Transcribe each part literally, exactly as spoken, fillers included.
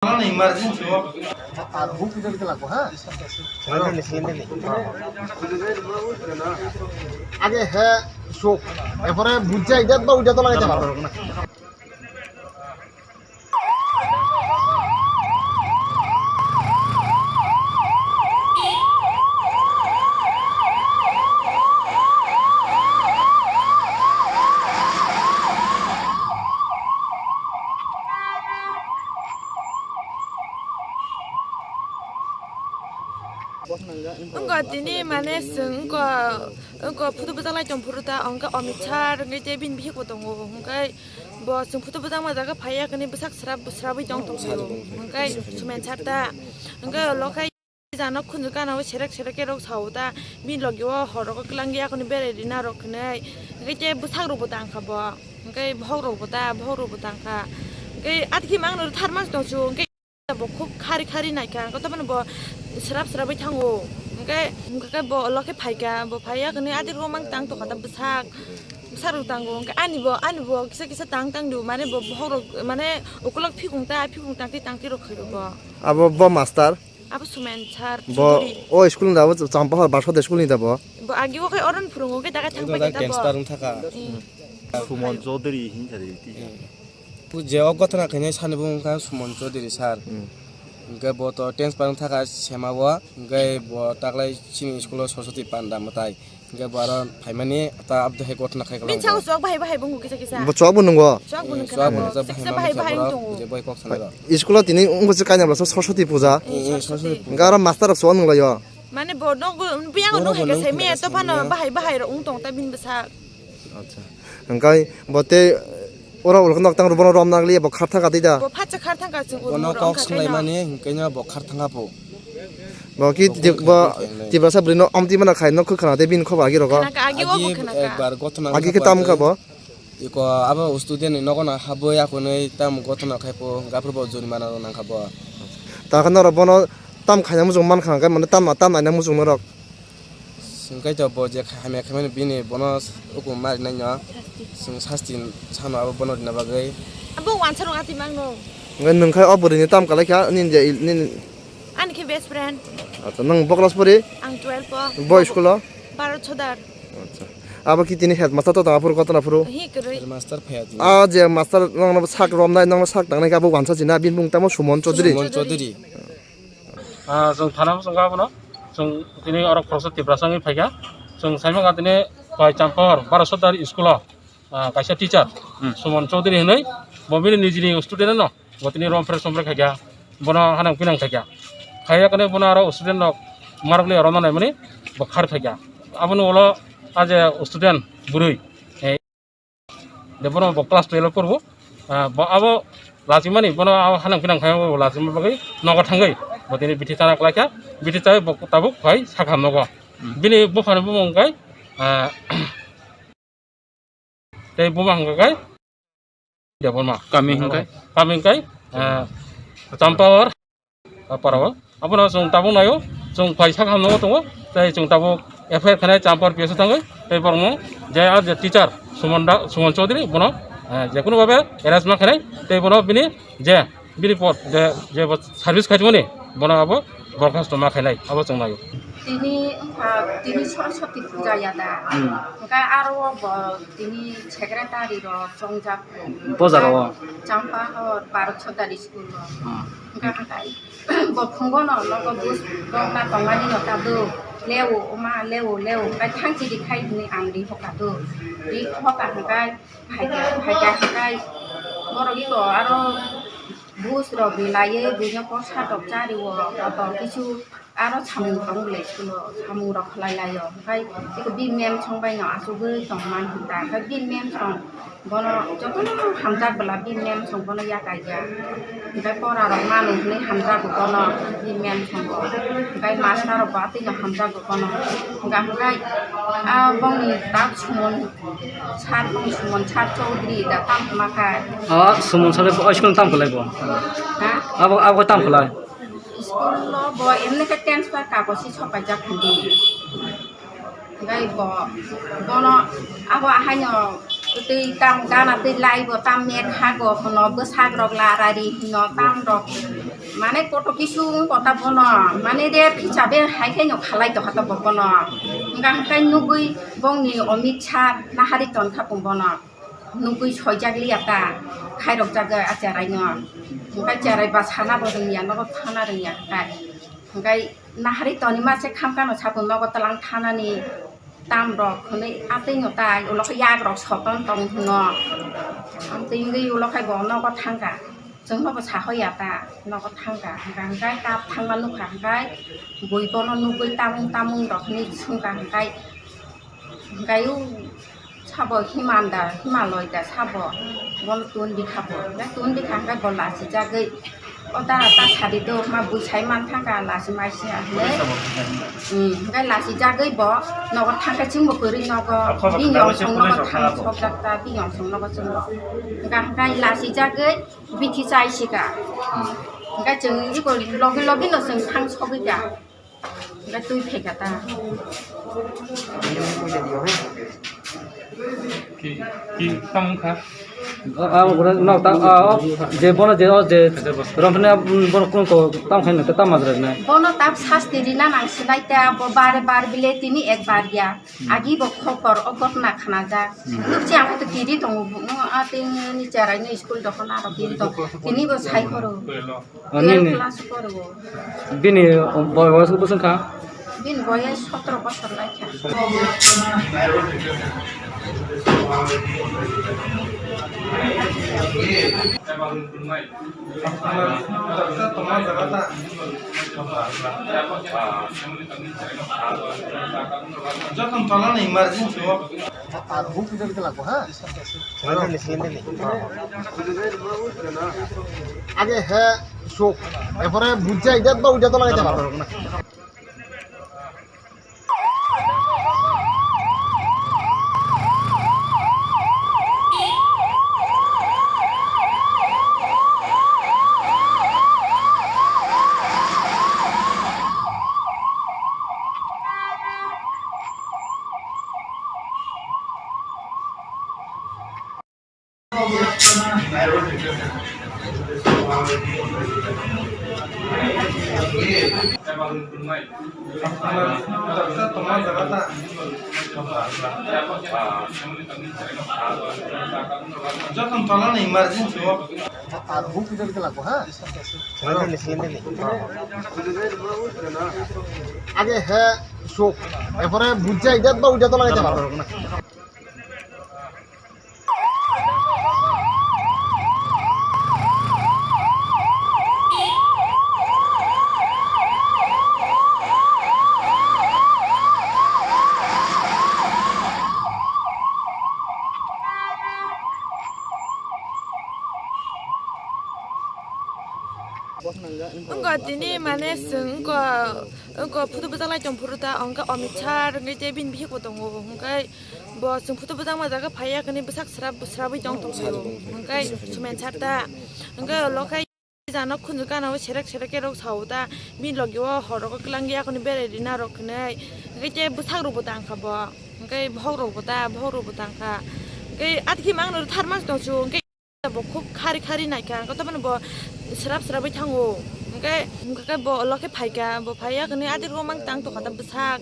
Emergency o. Age he sok. Epore bujai dat ba uja to lagai jaba. Wngkha tini mane chwng wngkha, wngkha photo bwchalai tong phuru ta, hwnkhe Amit Sir hwnkhe tei bini bihik bo tongo, hwnkhe bo chwng photo bwchangma jaga phaiya, hwnkhe bwsak srap srapwi tong tongo, hwnkhe Sumen Sir ta, hwnkhe ulo khe jano khunju gana o serek serek khe rok sao ta, bini logi o hor rogo kwlangya, hwnwi berai rina rok hwnwi, hwnkhe tei bwsak rok bo tang kha bo, hwnkhe bohok rok bo ta, bohok rok bo tang kha, hwnkhe atkhe mang no tharma tong su, hwnkhe. Bo khub khari khari naikha, hwnkhe tamani bo srap srapwi thango, hwnkhe, hwnkhe bo ulo khe phaikha, bo phaiya hwnwi adirok mang tang tongkha ta bwsak, bwsak rok tango, hwnkhe ani bo, ani bo kisa kisa tang tang di, mane bo bohok rok, mane ukulok phikung ta, phikung tangti tangti rok khairok bo. Abo bo master? Abo Sumen Sir Bo Chudhury. O school ni abo Champahor Barsode school ni da bo? Bo agi o khe oron phurungo khe daga thang Ego pai da khe ta bo. Transfer wng thaka. Hmm. Suman Chaudhary hinkha de twi. Hmm. Je o gotna khainai sani bo wngkha Suman Chaudhary sir. Hmm. Hwnkhe bo to transfer wng thaka sema o, hwnkhe bo taklai chini school o Saraswati Panda mwtai. Hwnkhe bo aro phaimani ta abdo hai gotna khai Bini kwlangkha. Chao chwk bahai bahai bo wngkha kisa kisa. Bo chwk bo nungo? Chwk bo nungkha Chwk bo nabo. Nungkha Kisa kisa bahai bahai wng tongo. Kisa bahai kok sanai rok. School o tini wngkha se kainabla so Saraswati puja. Hmm, hmm, Saraswati. Hwnkhe aro master rok chwk nunglaio. Mane bo nogo biyang Bono nung bo hai khe nung sai me khna to phano sanai. Bahai bahai rok wng tong ta bini bwsa. Acha. Hwnkhe bo tei oro ulo nok tang bono rom nang liya bo khar thang ka tei da. Bo phatsa khar thang ka chwng Bono urmo rok kok wng kha swlai kaino. Mani hwnkhe no bo khar thang ka po. Bo ki Bo ti-, khar bo thang ka nai. Tiprasa bwrwi no omtwi mana khai no khwkhana tei bini khobor agi rogo. Khana ka agi o bo Agi khana ka. Ekbar gotna Agi wngkha khe tam kha bo. Iko abo student ni nogo no habwi akhunwi tam gotna khai po gaphuru bo jurimana rok nang kha bo. Ta khe norok bono tam khaina muchung man kha hwnkhe mane tam, tam naina muchung norok. Swngkhe to bo je kha-, hamya khaimani bini bono hukum ma rinai no. Chwng sasti sano abo bono rina bagwi. Abo wansa rok ati mang no. Hwnkhe nwng khai o bwrwini tam kalai kha nini je il-, nini Ani khe best friend. Acha, nwng bo class pori? Ang twelve o. Bo school o? Bharat Sodar. Acha. Abo ki tini headmaster to tang aphuru gotna phuru? Hi kwrwi. Headmaster phaya tini. A je master nongno sak romnai, nongno sak tangnai khe abo wansa china, bini mung tamo Suman Chaudhary. Suman Chaudhary. Ah, chwng thana bwskango abono. Chwng tini oro khoroksa Tiprasa wngwi phaikha. Chwng saimanga tini bai Champahor Bharat Sodar school o, ah, kaisa teacher, Hmm. Suman Chaudhary hinwi, bo bini nijini student no, bo tini rom phre som phre khaikha, bono hanang pinang khaikha. Khaiya kane bono aro student rok marok le oro no naimani bo khar khaikha. Aboni ulo a je student bwrwi, eh, De bono bo class twelve o porbo. Ah, bo abo lachimani bono abo hanang pinang khai bo lachima bagwi nogo thangwi bo tini bithi chana kwlaikha. Bithi chawi bo tabuk phai sakham nogo. Hmm. Bini buphani bumung kai, ah, tei buma hwnkha kai Debbarma. Kami hwnkhe? Kami hwnkhe, ah, Champahor. Ah, para o. Abono chwng tabuk naio, chwng phai sak hamno tongo, tei chwng tabuk F I R khanai Champahor P S o thangwi, tei borokno je ah je teacher Suman da, Suman Chaudhary bono, eh, je kunu babe arrest ma khanai, tei bono bini je bini pod je, je bo service khaimani bono abo borkhasto ma khainai, abo chwng naio. Tini wngkha, tini Saraswati puja ya da? Hmm. Hwnkhe aro bo tini secretary rok chongjak. Bo jaga o? Champahor Bharat Sodar school o. Hmm. Hwnkhe hwnkhe bo phungo no nogo bus bokna tongmani no ta do. Leo, oma, leo, leo. Hwnkhe thang chiri khai hwnwi ang ri hoka do. Ri hoka hwnkhe phaikha, phaikha hwnkhe borok iko aro bus rok ri laiwi buino porsa rok chari o. Kotor kisu Aro samung tong le school o, samung rok khlai lai o. Hwnkhe eko bini mem song bai no achugwi tong man hwn ta. Hwnkhe bini mem song bono jotono hamjak bwla bini mem song bono yakai ya. Hwnkhe pora rok manu hwnwi hamjago bono bini mem song bo. Hwnkhe master rok bo atwi no hamjago bono. Hwnkhe hwnkhe a bongni tak Suman sir, bongni Suman sir Chowdhury da tam hwnma kha. Ah, Suman sir o school tam khlai bo? Ha? Abo, abo tam khlai? School o bo emne khe transfer kagoz si sopaijak hwndi. Hwnkhe bo, bono abo ahaino Twi tam gana twi laibo tam mer hago hwno bwsak rok larari hwno tam rok mane koto kisu wngkota bono mane de phicha be hai khe no khalai tokha ta bo bono hwnkha hwnkhe nugwi bongni Amit Shah nahari tonkha pung bono nugwi soijak liya ta khairok jagwi a cherai no hwnkha cherai ba sana bo rwngya nogo thana rwngya hwnkha hwnkha nahari toni ma se khamkha no sapung nogo twlang thanani. Tam rok hwnwi atwi no tai ulo khe yak rok soton tong hwno. Amtwi wngwi ulo khe bo nogo thangkha. Chwngno bo sahoya ta nogo thangkha. Hwnkha hwnkhe kap thangma nukha hwnkhe bui bono nugwi tamung tamung rok hwnwi swngkha hwnkhe hwnkhe u sabo himanda himaloi da sabo bono tun bikha bo. Hwnkhe tun bikha hwnkhe bo lachijagwi O tara ta sadi do ma bui sai man thangka lasi mai sia hwnwi. Hmm, hwnkhe lasi jagwi bo nogo thangkhe chwngbo kwrwi nogo bini ongsong nogo thang sokjak ta bini ongsong nogo chwngbo. Hwnkha hwnkhe lasi jagwi bithi chai sika. Hwnkhe chwng iko logi logi no chwng thang sogwi ka. Hwnkhe twi pheka ta. Ki, ki, tamo kha? Ah, ah, ura, no, ta, ah, oh, je bono je, oh, je, romphne, mm, bono kun ko, tam khaina, ta, tam majra na. Bono tam sasti rina nang sinai ta, bo bare bar bile tini ek bar ya. Agi bo khokor, o gotna khana ja. Lukchi ang to kiri tongo, no, a, tini charai ni school dokhon aro kiri tong. Tini bo sai khoro. Ani twelve ni. Class poro. Bini boy, boy bwswk kha? Bini boyes sotro bosor lai kha. Jokhon tola ni emergency o. Ar huk pijak pijak lago, ha? Age he sok, erpore bujjai, idat ba udat lagai jabo. Jokhon tola ni emergency o. Ar huk pijak pijak lago, ha? Age he sok, erpore bujjai, idat ba udat lagai jabo. Wngkha tini mane chwng wngkha, wngkha photo bwchak lai tong phuru ta, hwnkhe Amit Shah hwnkhe tei bini bihik bo tongo, hwnkhe bo chwng photo bwchakma jaga phaiya, hwnkhe bwsak srap srapwi tong tonglaio, hwnkhe Sumen Shah ta, hwnkhe ulo khe jana khunju gana o serek serek khe rok sao ta, bini logi o hor rogo kwlangya, hwnwi berai rina rok hwnwi, hwnkhe tei bwsak rok bo tang kha bo, hwnkhe bohok rok bo ta, bohok rok bo tang kha, hwnkhe atkhe mangno tharma tong su, hwnkhe. Bo khub khari khari naikha, hwnkhe tamoni bo srap srapwi thango. Hwnkhe, hwnkhe bo ulo khe phaikha, bo phaiya hwnwi adirok mang tang tongkha ta bwsak,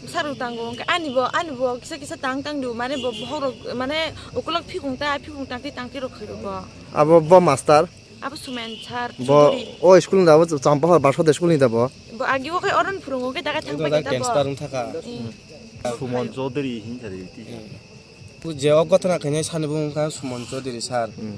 bwsak rok tango. Hwnkhe ani bo, ani bo kisa kisa tang tang di, mane bo bohok rok, mane ukulok phikung ta, phikung tangti tangti rok khairo bo. Abo bo master? Abo Sumen sir, bo Chudhuri. O school ni da bo Champahor Basodha school ni da bo? Bo agi o khe oron phurungo khe daga thang paikha ta bo. Transfer wng thaka. Hmm. Suman Chaudhary hinkha de. Hmm. Je o gotona khainai sani bo wngkha Suman Chaudhary sir. Hmm.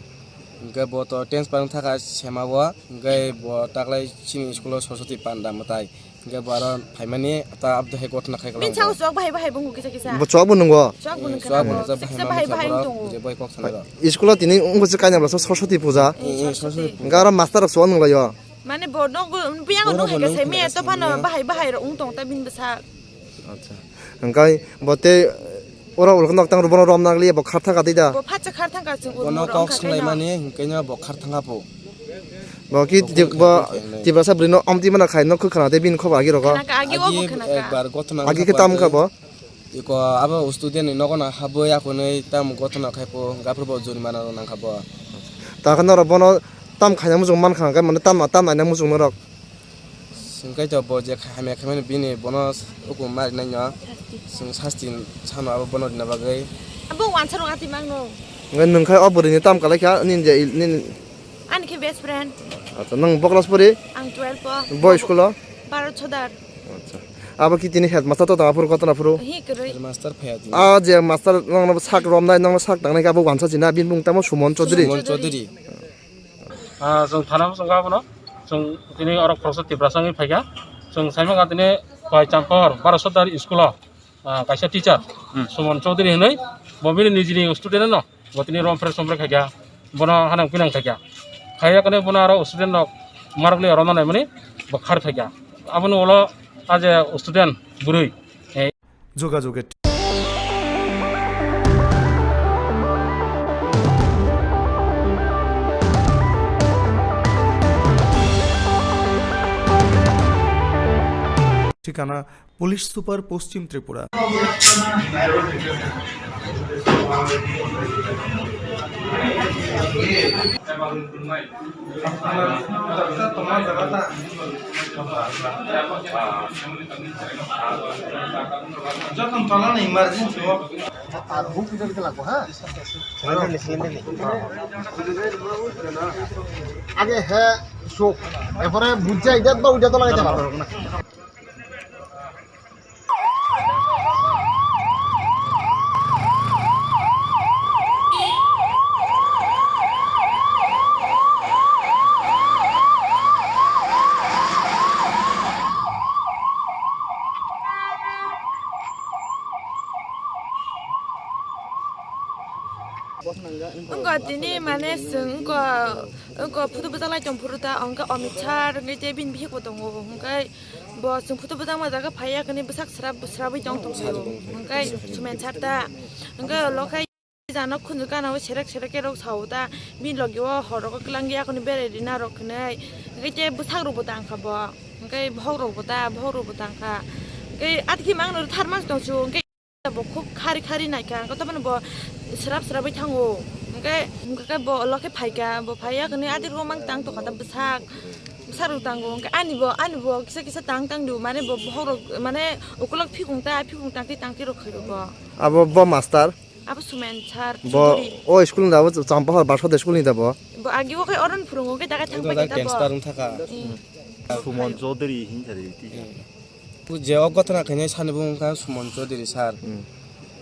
Hwnkhe bo to transfer wng thaka sema o, hwnkhe bo taklai chini school o Saraswati panda mwtai. Hwnkhe bo aro phaimani ta abdo hai gotona khai. Bini kwlangbo. Chao chwk bahai bahai bo wngkha kisa kisa. Bo chwk bo nungo? Chwk bo nungkha. Chwk bo nungkha, kisa kisa bahai bahai wng tongo. Je boy kok sanai rok. School o tini wngkha se kainwi bwlasa Saraswati puja. Eh, eh, Saraswati. Hwnkhe aro master rok chwk nunglaio. Mane bo nogo biyang no hai khe sai me to phano bahai bahai rok wng tong ta bini bwsa. Acha. Hwnkhe bo tei oro ulo nok tang rw bono rom nang liya bo khar thang ka tei da. Bo phatsa khar thang ka chwng bono kok swlai mani hwnkhe no bo khar thang ka po. Bo ki bo Tiprasa bwrwi no omtwi mana khai no khwkhana tei bini khobor agi rogo. Khana ka agi o bo khana ka. Agi khe tam wngkha bo. Iko abo student ni nogo no habwi akhunwi tam gothono khai pho, gaphuru bo jurimana rok nang kha bo. Ta khe norok bono tam khaina muchung man kha, hwnkhe mane tam, tam naina muchung norok. Hwnkhe to bo je kha-, hamya khaimani bini bono ukum ma rinai no. Chwng sasti sano abo bono rina bagwi. Abo wansa rok ati mangno. Hwnkhe nwng khai o bwrwi ni tam kalai kha nini je il-, nini. Ani khe best friend. Acha, nwng bo class pori? Ang twelve o. Bo school o? Bharat Sodar. Acha. Abo ki tini headmaster to tong aphuru kotona phuru? Hi kwrwi. Headmaster phaya tini. A je master nongno sak romnai, nongno sak tangnai khe abo wansa china, bini mung tamo Sumon Chaudhary. Sumon Chaudhary. Ah, chwng thana bwskango abono. Chwng tini oro khoroksa Tiprasa wngwi phaikha. Chwng saimanga tini Khowai Champahor Bharat Sodar school o, ah, kaisa teacher, Hmm. Sumon Chaudhary hinwi, bo bini nijini student no, bo tini romphre somphre khaikha, bono hanang pinang khaikha. Khaiya kane bono aro student rok marok le rona naimani bo khar khaikha. Aboni ulo a je student bwrwi, eh, যোগাযোগের ঠিকানা police super, Paschim Tripura. Jokhon tolano emergency o. Ar huk pijor ke lagbo, ha? Cylinder ni, cylinder ni. Age he sok. Erpore bujja idat ba udat lagai jabo. Wngkha tini mane chwng wngkha, wngkha photo bwchak lai tong phuru ta, hwnkhe Amit Shah, hwnkhe tei bini bihik bo tongo, hwnkhe bo chwng photo bwchakma jaga phaiya, hwnkhe bwsak srap srapwi tong tong phaio, hwnkhe Sumen Shah ta, hwnkhe ulo khe jana khunju gana o serek serek khe rok sao ta, bini logi o hor rogo kwlangya, hwnwi berai rina rok hwnwi, hwnkhe tei bwsak rok bo tang kha bo, hwnkhe bohok rok bo ta, bohok rok bo tang kha, hwnkhe atkhe mangno tharma tong su, hwnkhe. Bo khub khari khari naikha, hwnkhe tamani bo srap srapwi thango, hwnkhe, hwnkhe bo ulo khe phaikha, bo phaiya hwnwi adirok mang tang tongkha ta bwsak, bwsak rok tango, hwnkhe ani bo, ani bo kisa kisa tang tang di, mane bo bohok rok, mane ukulok phikung ta, phikung tangtwi tangtwi rok khaio bo. Abo bo master? Abo Sumen Sir Bo Chudhuri. O school ni abo Champahor Bharat Sodar school ni da bo? Bo agi o khe oron phurungo, hwnkhe da khe thang Abo paikha da ta bo. Transfer wng thaka. Hmm. Sumon Chaudhary hinsa di, teacher. Hmm. Je o gotona khainai sani bo wngkha Sumon Chaudhary sir. Hmm.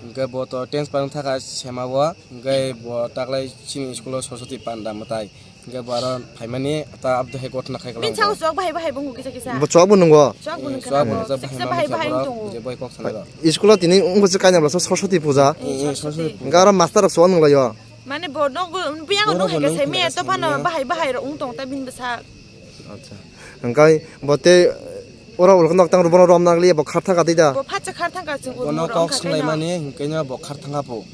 Hwnkhe bo to transfer wng thaka sema o, hwnkhe bo taklai chini school o Saraswati Panda mwtai. Hwnkhe bo aro phaimani ta abdo hai gotona khai Bini kwlangbo. Chao chok bahai bahai bo wngkha kisa kisa. Bo chok bo nungo? Chok bo nungkha Chok bo nabo. nungkha Kisa kisa bahai bahai bahai wng borok, tongo. Je bai kok sanai rok. School o tini wngkha se kainabla so Saraswati puja. Hmm, hmm, Saraswati. Hwnkhe aro master rok so nunglaio. Mane bo nogo, biyang Bono nung bo hai khe nung sai khna maya kisa to phano maya. Bahai bahai rok wng tong ta bini bwsa. Acha. Hwnkhe bo tei oro ulo nok tang bono rom nang liya bo khar thang ka tei da. Bo phatsa khar thang ka chwng Bono urmo rok kok wngkha swlai kaino. Mani hwnkhe no bo khar thang ka pho.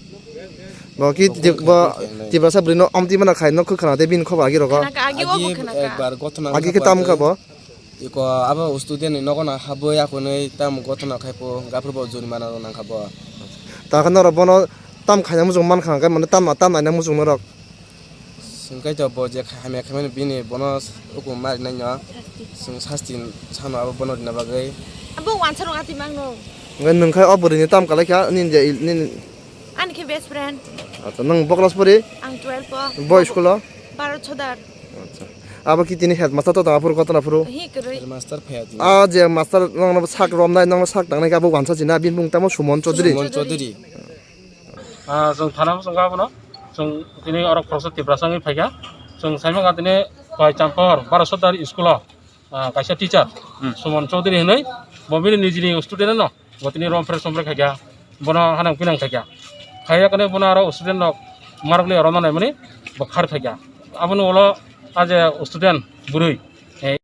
Bo ki Bo ti-, khwlai bo khwlai khainai. Tiprasa bwrwi no omtwi mana khai no khwkhana tei bini khobor agi rogo. Khana ka agi o bo Agi khana ka. Ekbar gotona Agi khe wngkha tam kha bo. Iko abo student ni nogo no habwi akhunwi tam gotona khai pho gaphuru bo jurimana rok nang kha bo. Ta khe norok bono tam khaina muchung man kha hwnkhe mane tam, tam naina muchung norok. Hwnkhe to bo je kha-, hamya khaimani bini bono hukum ma rinai no. Chwng sasti sano abo bono rina bagwi. Abo wansa rok ati mangno. Hwnkhe nwng khai o bwrwi ni tam kalai kha nini je il-, nini. Ani khe best friend. Acha, nwng bo class pori? Ang twelve o. Bo school o? Bharat Sodar. Acha. Abo ki tini headmaster to tong aphuru kotona phuru? Hi kwrwi. Headmaster phaya tini. A je master nongno sak romnai, nongno sak tangnai khe abo wansa china, bini mung tamo Sumon Chaudhary. Sumon Chaudhary. Ah, chwng thana bwskango abono. Chwng tini oro khoroksa Tiprasa wngwi phaikha. Chwng saimanga tini Khowai Champahor Bharat Sodar school o, ah, kaisa teacher, Hmm. Sumon Chaudhary hinwi, bo bini nijini student no, bo tini romphre somphre khaikha, bono hanang pinang khaikha. Khaiya kane bono aro student rok marok le rona naimani bo khar khaikha. Aboni ulo a je student bwrwi, eh,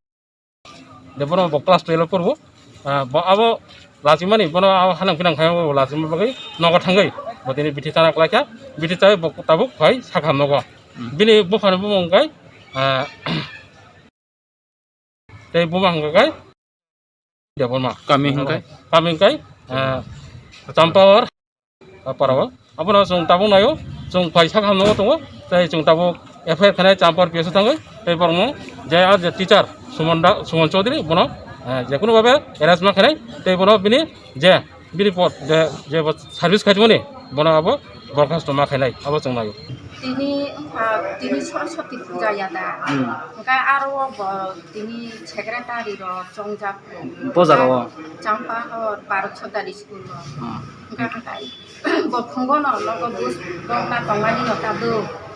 De bono bo class twelve o porbo. Ah, bo abo lachimani bono abo hanang pinang khai bo lachima bagwi nogo thangwi bo tini bithi chana kwlaikha. Bithi chawi bo tabuk phai sakha nogo. Hmm. Bini buphani bumung kai, ah, tei buma hwnkha kai Debbarma. Kami hwnkha kai? Kami hwnkha kai, ah, Champahor, ah, para o. Abono chwng tabuk naio, chwng phai sak hamno tongo, tei chwng tabuk F I R khanai Champahor P S o thangwi, tei borokno je ah je teacher Suman da, Suman Chaudhary bono, eh, je kono babe arrest ma khanai, tei bono bini je bini por je, je bo service khaimani bono abo borkhasto ma khainai abo chwng naio. Tini wngkha tini Saraswati puja ya da. Hmm. Hwnkhe aro bo tini secretary rok chongjak. Bo jaga o? Champahor Bharat Chowdhury school o. Hmm. Hwnkhe hatai bo phungo no nogo bus bokna tongmani no kado.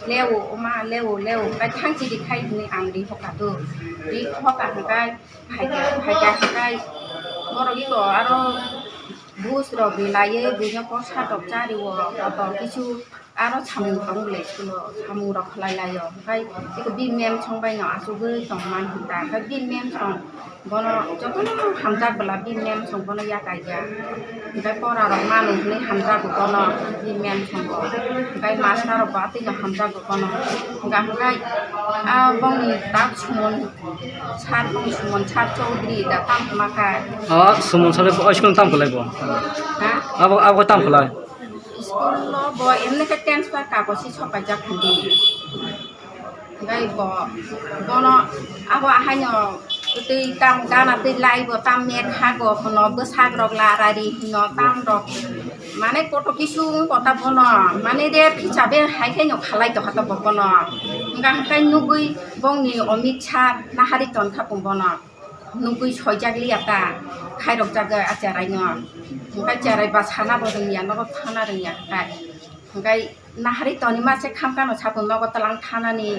Leo oma leo leo kai thang chiri khai hwnwi ang ri hoka do. Ri hoka hwnkhe Phaikha, phaikha, hatai borok iko aro bus rok rilaiwi buino kosa rok chariwo, kotor kisu aro samung tong bwlai school o, samung rok khlai laio, hatai iko bini mem song bai no achugwi tong man hinta, hatai bini mem song bono jotono hamjak bwla bini mem song bono yakai ya. Hwnkhe pora rok manu hwnwi hamjago bono, bini mem songo. Hwnkhe master rok bo atwi no hamjago bono. Hwnkhe hwnkhe, ah, bongni tak Suman sir, bong Suman sir Chaudhary da tam khma kha. Ah, Suman sir, oh, school tam khwlai bo? Ha? Abo, abo tam khwlai? School o bo emni khe transfer kagoz si sopaijak hindi. Hwnkhe bo, bono abo ahaino twi tam gana twi lai bo tam mek ha go hwno bwsak rok la rari hwno tam rok mane koto kisu wng kota bono mane de phicha be hai khe no khalai to kha to bo bono hwnkha hwnkhe nugwi bongni Amit Shah nahari ton kha pung bono nugwi soijak liya ta khairok jagwi a cherai no hwnkhe cherai ba sana bo rwngya nogo thana rwngya hwnkhe. Hwnkhe nahari toni ma se khamkha no sapung nogo twlang thanani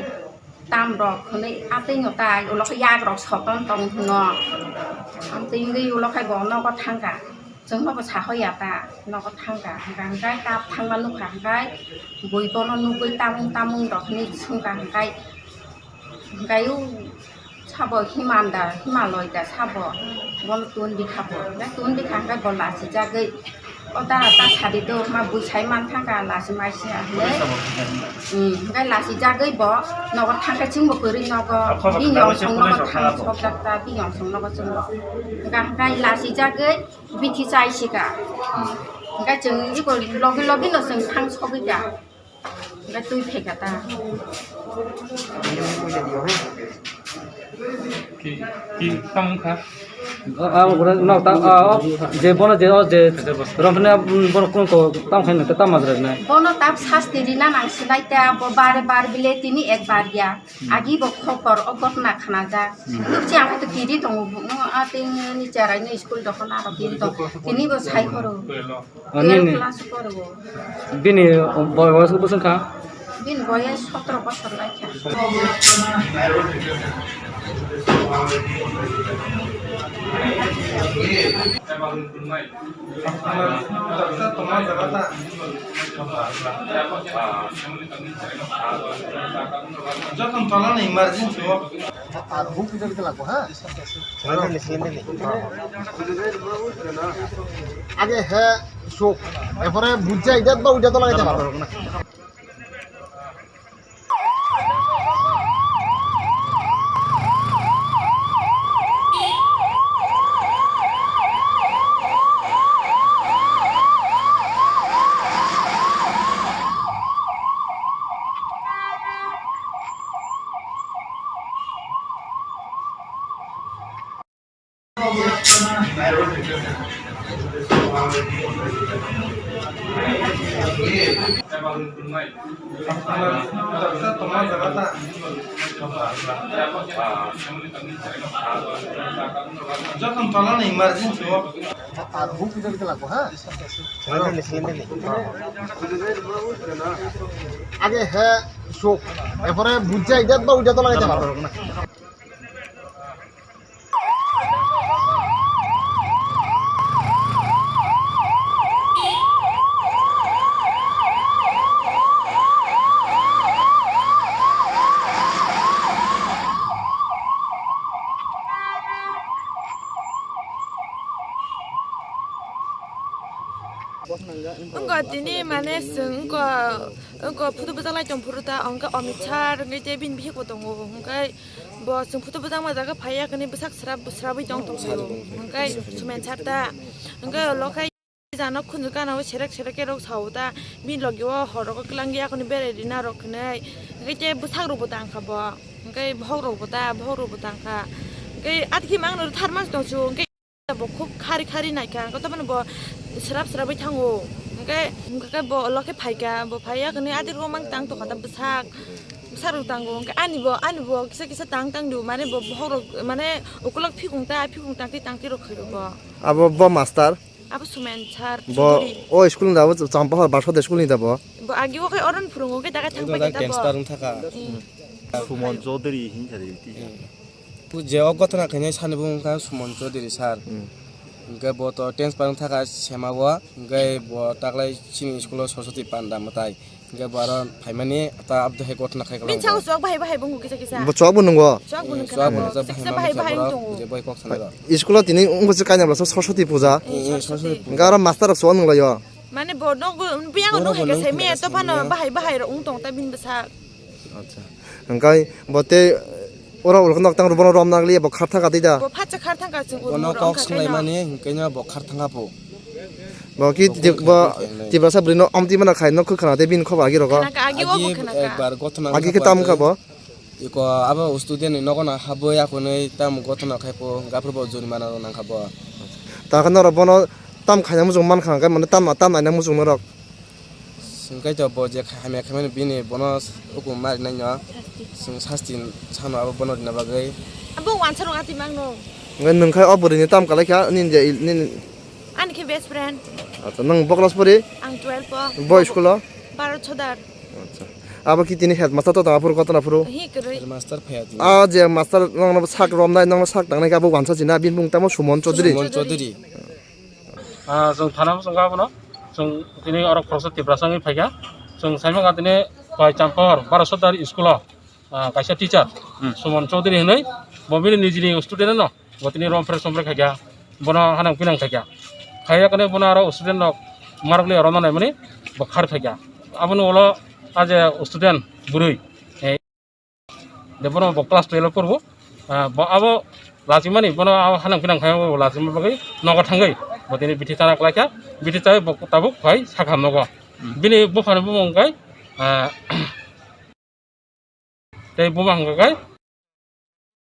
tam rok hwnwi atwi no tai ulo khe yak rok soton tong hwno. Amtwi wngwi ulo khai bo nogo thangkha. Chwng nobo sahoya ta nogo thangkha. Hwnkhe hwnkhe kap thangma nukha hwnkhe bui bono nugwi tamung tamung rok hwnwi swngkha hwnkhe. Hwnkhe u Sabo Himanda, Himaloi da sabo, bono tun bikha bo, hwnkhe tun bikha hwnkhe bo lachijagwi, o dara ta sadi do, ma bui sai man thangkha, lachi mai se hwnwi. Hmm, hwnkhe lachijagwi bo nogo thangkhe chwngbo kwrwi nogo, bini yong song nogo thang sokjak ta, bini yong song nogo chwngbo. Hwnkhe hwnkhe lachijagwi bithi chai sika. Hwnkhe chwng iko logi logi no chwng thang sogwi kha. Hwnkhe twi phaikha ta. Ki, ki tamo kha? Ah, ah, ura, no, ta, ah, oh, je bono je, oh, je, romphina, mm, bono kun ko tam khaina ta tam majra na. Bono tap sasti rina nang sinai ta, bo bare bar bile tini ek bar ya. Hmm. Agi bo khobor o gotna khana ja. Hmm. Lukchi ang to kiri tongo, ah, tini cherai ni school dokhona ro kiri tong. Tini bo sai khoro. Ani twelve ni class poro. Bini boy-, boyos bwswk kha? Bini boyos sotro bosor lai kha. Jokhon tola ni emergency o. Ar huk kisa kisa lago, ha? Sendel ni, sendel ni. Age he sok. Erpore bujjai, idat ba udat lagai jaba. Jokhon tola ni emergency o. Ar huk kisa kisa lago, ha? Sendel ni, sendel ni. Age he sok. Erpore bujjai, idat ba udat lagai jaba. Wngkha tini mane chwng wngkha, wngkha photo bwchak lai tong phuru ta, hwnkhe Amit Shah wngwi tei bini bihik bo tongo, hwnkhe bo chwng photo bwchakma jaga phaiya, khe bwsak srap srapwi tong tong phaio, hwnkhe Suman Shah ta, hwnkhe ulo khai. Jana khunju gana o serek serek ke rok sao ta, bini logi o hor rok klang ya kuni berai rina rok khnai. Hwnkhe te bwsak rok bo tang kha bo. Hwnkhe bohok rok bo ta, bohok rok bo tang kha. Hwnkhe atkhe mang no thar mas tong chu. Hwnkhe bo khub khari khari nai kha. Hwnkhe to bo srap srap bai thango. Hwnkhe, hwnkhe bo ulo khe phai kha. Bo phai ya kuni adik rok mang tang tong kha ta bwsak. Bwsak rok tango. Hwnkhe ani bo, ani bo kisa kisa tang tang di. Mane bo bohok rok, mane ukulok phikung ta, phikung tang ti tang ti rok khai rok bo. Abo bo master? Abo Sumen sir Bo Chaudhary. O school ni da bo Champahor Barsode school ni da bo? Bo agi o khai oron phurungo khe daga thang Ekdom pai da ta bo. Transfer wng thaka. Hmm. Suman Chaudhary hin sari ti. Je o gotona khainai sani bo wngkha Suman Chaudhary sir. Hmm. Hwnkhe bo to transfer wng thaka sema o, hwnkhe bo taklai chini school o Saraswati Panda mwtai. Hwnkhe bo aro phaimani ta abdo hai gotna khai Bini kwlwng chao bo. Chwk bahai bahai bo wngkha kisa kisa. Bo chwk bo nungo? Chwk bo nungkha Chwk bo nabo. Nungkha Kisa bahai bahai bahai wng tongo. Je boi kok sanai rok. School o tini wngkha se kanya bwsa Saraswati puja. Eh, eh, Saraswati Hwnkhe aro master rok chwk nunglaio. Mane bo nogo biyang Oro no bo hai ka nung sai me khna to phano sini. Bahai bahai rok wng tong ta bini bwsa. Acha. Hwnkhe bo te oro ulo nok tang bono rom nagli bo khar thang ka tida. Bo phatsa khar thang ka chwng Bono urmo rok kok wngkha swnglaimani hwnkhe no bo khar thang ka bo. Bo ki Bo ti-, khwlai bo khwlai khainai. Tiprasa bwrwi no omtwi mana khai no khwkhana tei bini khobor agi rogo. Khana ka agi o bo Agi bo khana ka. Ekbar gotona Agi wngkha khe tam khe. Wngkha bo? Iko abo student ni nogo no habwi akhunui tam gotona khai po gaphur bo jurimana rok nang kha bo. Ta khe norok bono tam khaina muchung man kha hwnkhe mane tam, tam naina muchung norok. Hwnkhe to bo je kha-, hamya khaimani bini bono hukum ma rinai no. Chwng sasti sano abo bono rina bagwi. Abo wansa rok ati mang no. Hwnkhe nwng khai o bwrwi ni tam kalai kha nini je il-, nini Ani khe best friend. Acha, nwng bo class pori? Ang twelve o. Bo school o? Bharat Sodar. Acha. Abo ki tini headmaster to tang aphuru kotona phuru? Hi kwrwi. Headmaster phaya tini. A je master nongno sak romnai, nongno sak tangnai khe abo wansa china, bini mung tamo Suman Chaudhary. Suman Chaudhary. Ah, chwng thana bwskango abono. Chwng tini oro khoroksa Tiprasa wngwi phaikha. Chwng saimanga tini bai Champahor Bharat Sodar school o, ah, kaisa teacher, Hmm. Suman Chaudhary hinwi. Bo bini nijini student no. Bo tini rom phrek som phrek khaikha, bono hanang pinang khaikha. Khaiya kane bono aro student rok marok le rona naimani bo khar khaikha. Aboni ulo a je student bwrwi, eh, de bono bo class twelve porbo, ah, bo abo lachimani bono abo hanang pinang khaima bo lachima bagwi nogo thangwi bo tini bithi chana klaikha, bithi chawi bo tabuk phai sakham nogo. Hmm. Bini buphani bumung kai, ah, Tei buma hwnkha khe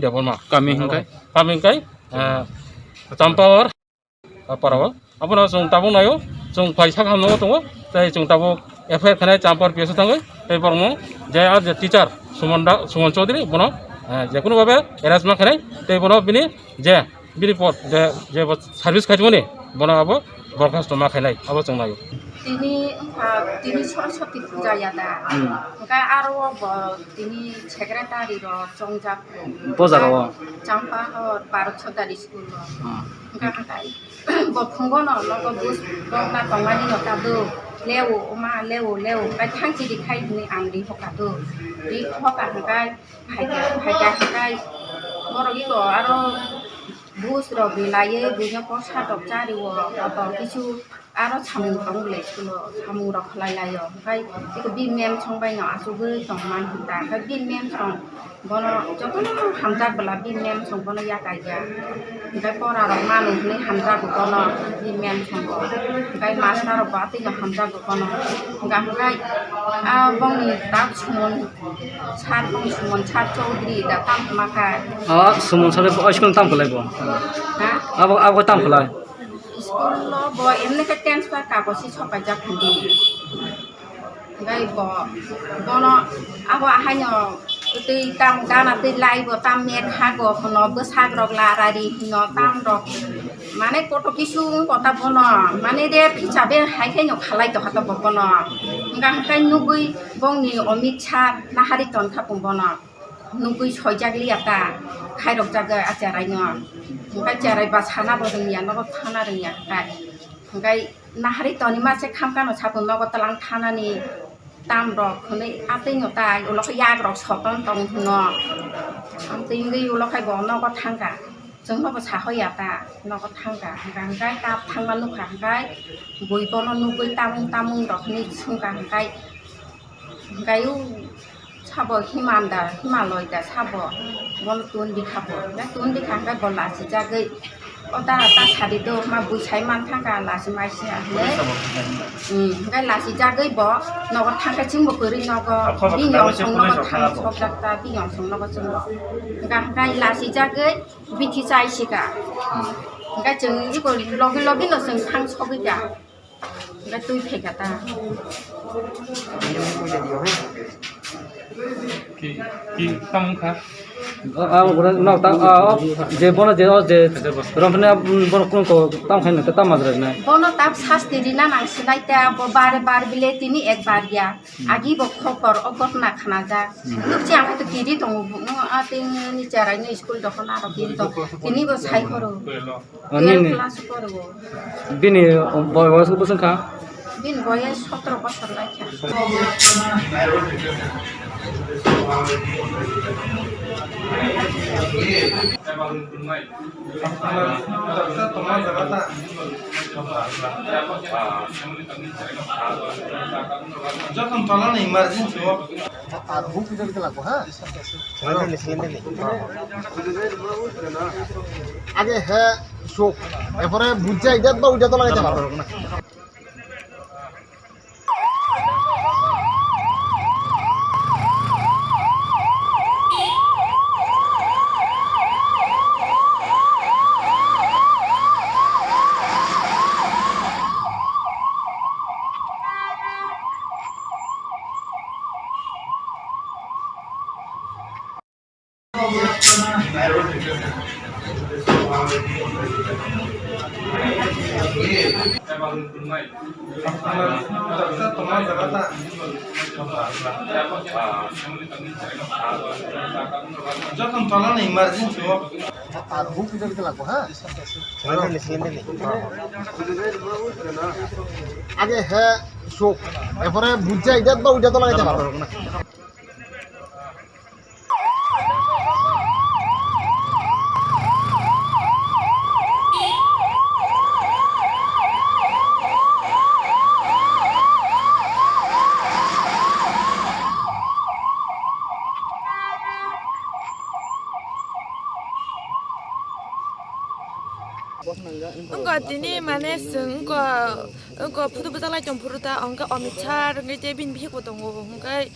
Debbarma. Kami hwnkha khe? Kami hwnkha khe, eh, Champahor, ah, para o. Abono chwng tabuk naio, chwng phai sak hamno tongo, tei chwng tabuk F I R khanai Champahor P S o thangwi, tei borokno je ah je teacher Suman da, Suman Chaudhary bono, eh, jekunu babe arrest ma khanai, tei bono bini je Bini pod je, je bo service khaimani, bono abo borkhasto ma khainai, abo chwng naio. Tini wngkha, tini Saraswati puja ya da? Hmm. Hwnkhe aro bo tini secretary rok chongjak. Bo jaga o? Champahor Bharat Sodar school o. Hmm. Hwnkhe hwnkhe bo phungo no nogo bus rok na tongmani no kado. Leo, oma, leo, leo. Kai thang chiri khai hwnwi ang ri hoka do. Ri hoka hwnkhe Phaikha, phaikha, hwnkhe borok iko aro bus rok rilaiwi buino kosa rok chariwo, kotor kisu aro samung tong le school o, samung rok khlai laio, hwnkhe iko bini ma'am song bai no achugwi tong man hwnta, hwnkhe bini ma'am song bono jotono hamjak bwla bini ma'am song bono yakarya, hwnkhe pora rok manu hwnwi hamjago bono bini ma'am song bo, hwnkhe master rok bo atwi no hamjago bono, hwnkhe, hwnkhe, ah, bongni tak sumon. Sar tong Suman sar Chaudhary da tam ma kha. O Suman sar o school tam khlai bo? Ha? Abo, abo tam khlai? School lo bo emne khe transfer kagoz si sopai jak thangdi. Gai bo, bono abo ahaino twi tam gana twi lai bo tam mek ha go hono bwsak rok la rari hino tam rok. Mane koto kisu kota bono mane de phicha be hai khe no khalai to hata bo bono. Hwnkha hwnkhe nugui bongni omit sar nahari ton kha pung bono. Nugui soijak liya ta, khairok jak a cherai no. Hwnkhe cherai ba sana bo rwngya, nogo thana rwngya hwnkhe. Hwnkhe nahari toni ma se khamkha no satung nogo twlang thanani tam rok hwnwi atwi no tai ulo khe yak rok soton tong hwno. Amtwi wngwi ulo khai bo nogo thangkha. Chwngno bo sahoya ta nogo thangkha. Hwnkhe hwnkhe kap thangma nukha hwnkhe bui bono nugui tamung tamung rok hwnwi swngkha hwnkhe. Hwnkhe o sabo Himanda, Himaloi da sabo, bono tun bikha bo. Hwnkhe tun bikha hwnkhe bo lachijagwi, O dara ta sadi do, ma bui sai man thangka lasi mai sia hwnwi. Hmm, hwnkhe lasi jagwi bo nogo thangkhe chwngbo kwrwi nogo. Bini ongsong nogo thang sokjak ta, bini ongsong nogo chwngbo. Hwnkhe, hwnkhe lasi jagwi bithi chai sika. Hwnkhe chwng iko logi logi no chwng thang sogwi ka. Hwnkhe twi phaikha ta. Ki, ki, tamo wngkha? Ah, ah, no, ta, ah, oh, je bono je, oh, je, romphina, mm, bono kung ko, tam khaina, ta, tam majra na. Bono tak sasti rina nang sinai ta, bo bare bar bile tini ek bar ya. Hmm. Agi bo khokor, o gotna khana ja. Hmm. Nukchi ang to kiri tongo, no, a, tini charai ni school dokhona ro kiri tong. Tini bo sai khoro. Ani twelve ni class poro. Bini boy-, boyos bwswk kha? Bini boyos sotro bosor lai kha. Jokhon tola ni emergency o. Ar huk kisa kisa lago, ha? Age he sok. Epore bujjai, idat ba udat to lagai jabo. Jokhon tola ni emergency o. Ar huk kisa kisa lago, ha? Age he sok. Epore bujjai, idat ba udat to lagai jabo. Wngkha tini mane chwng wngkha, wngkha photo bwchak lai tong phuru ta, hwnkhe Amit Sir hwnkhe tei bini bihik bo tongo, hwnkhe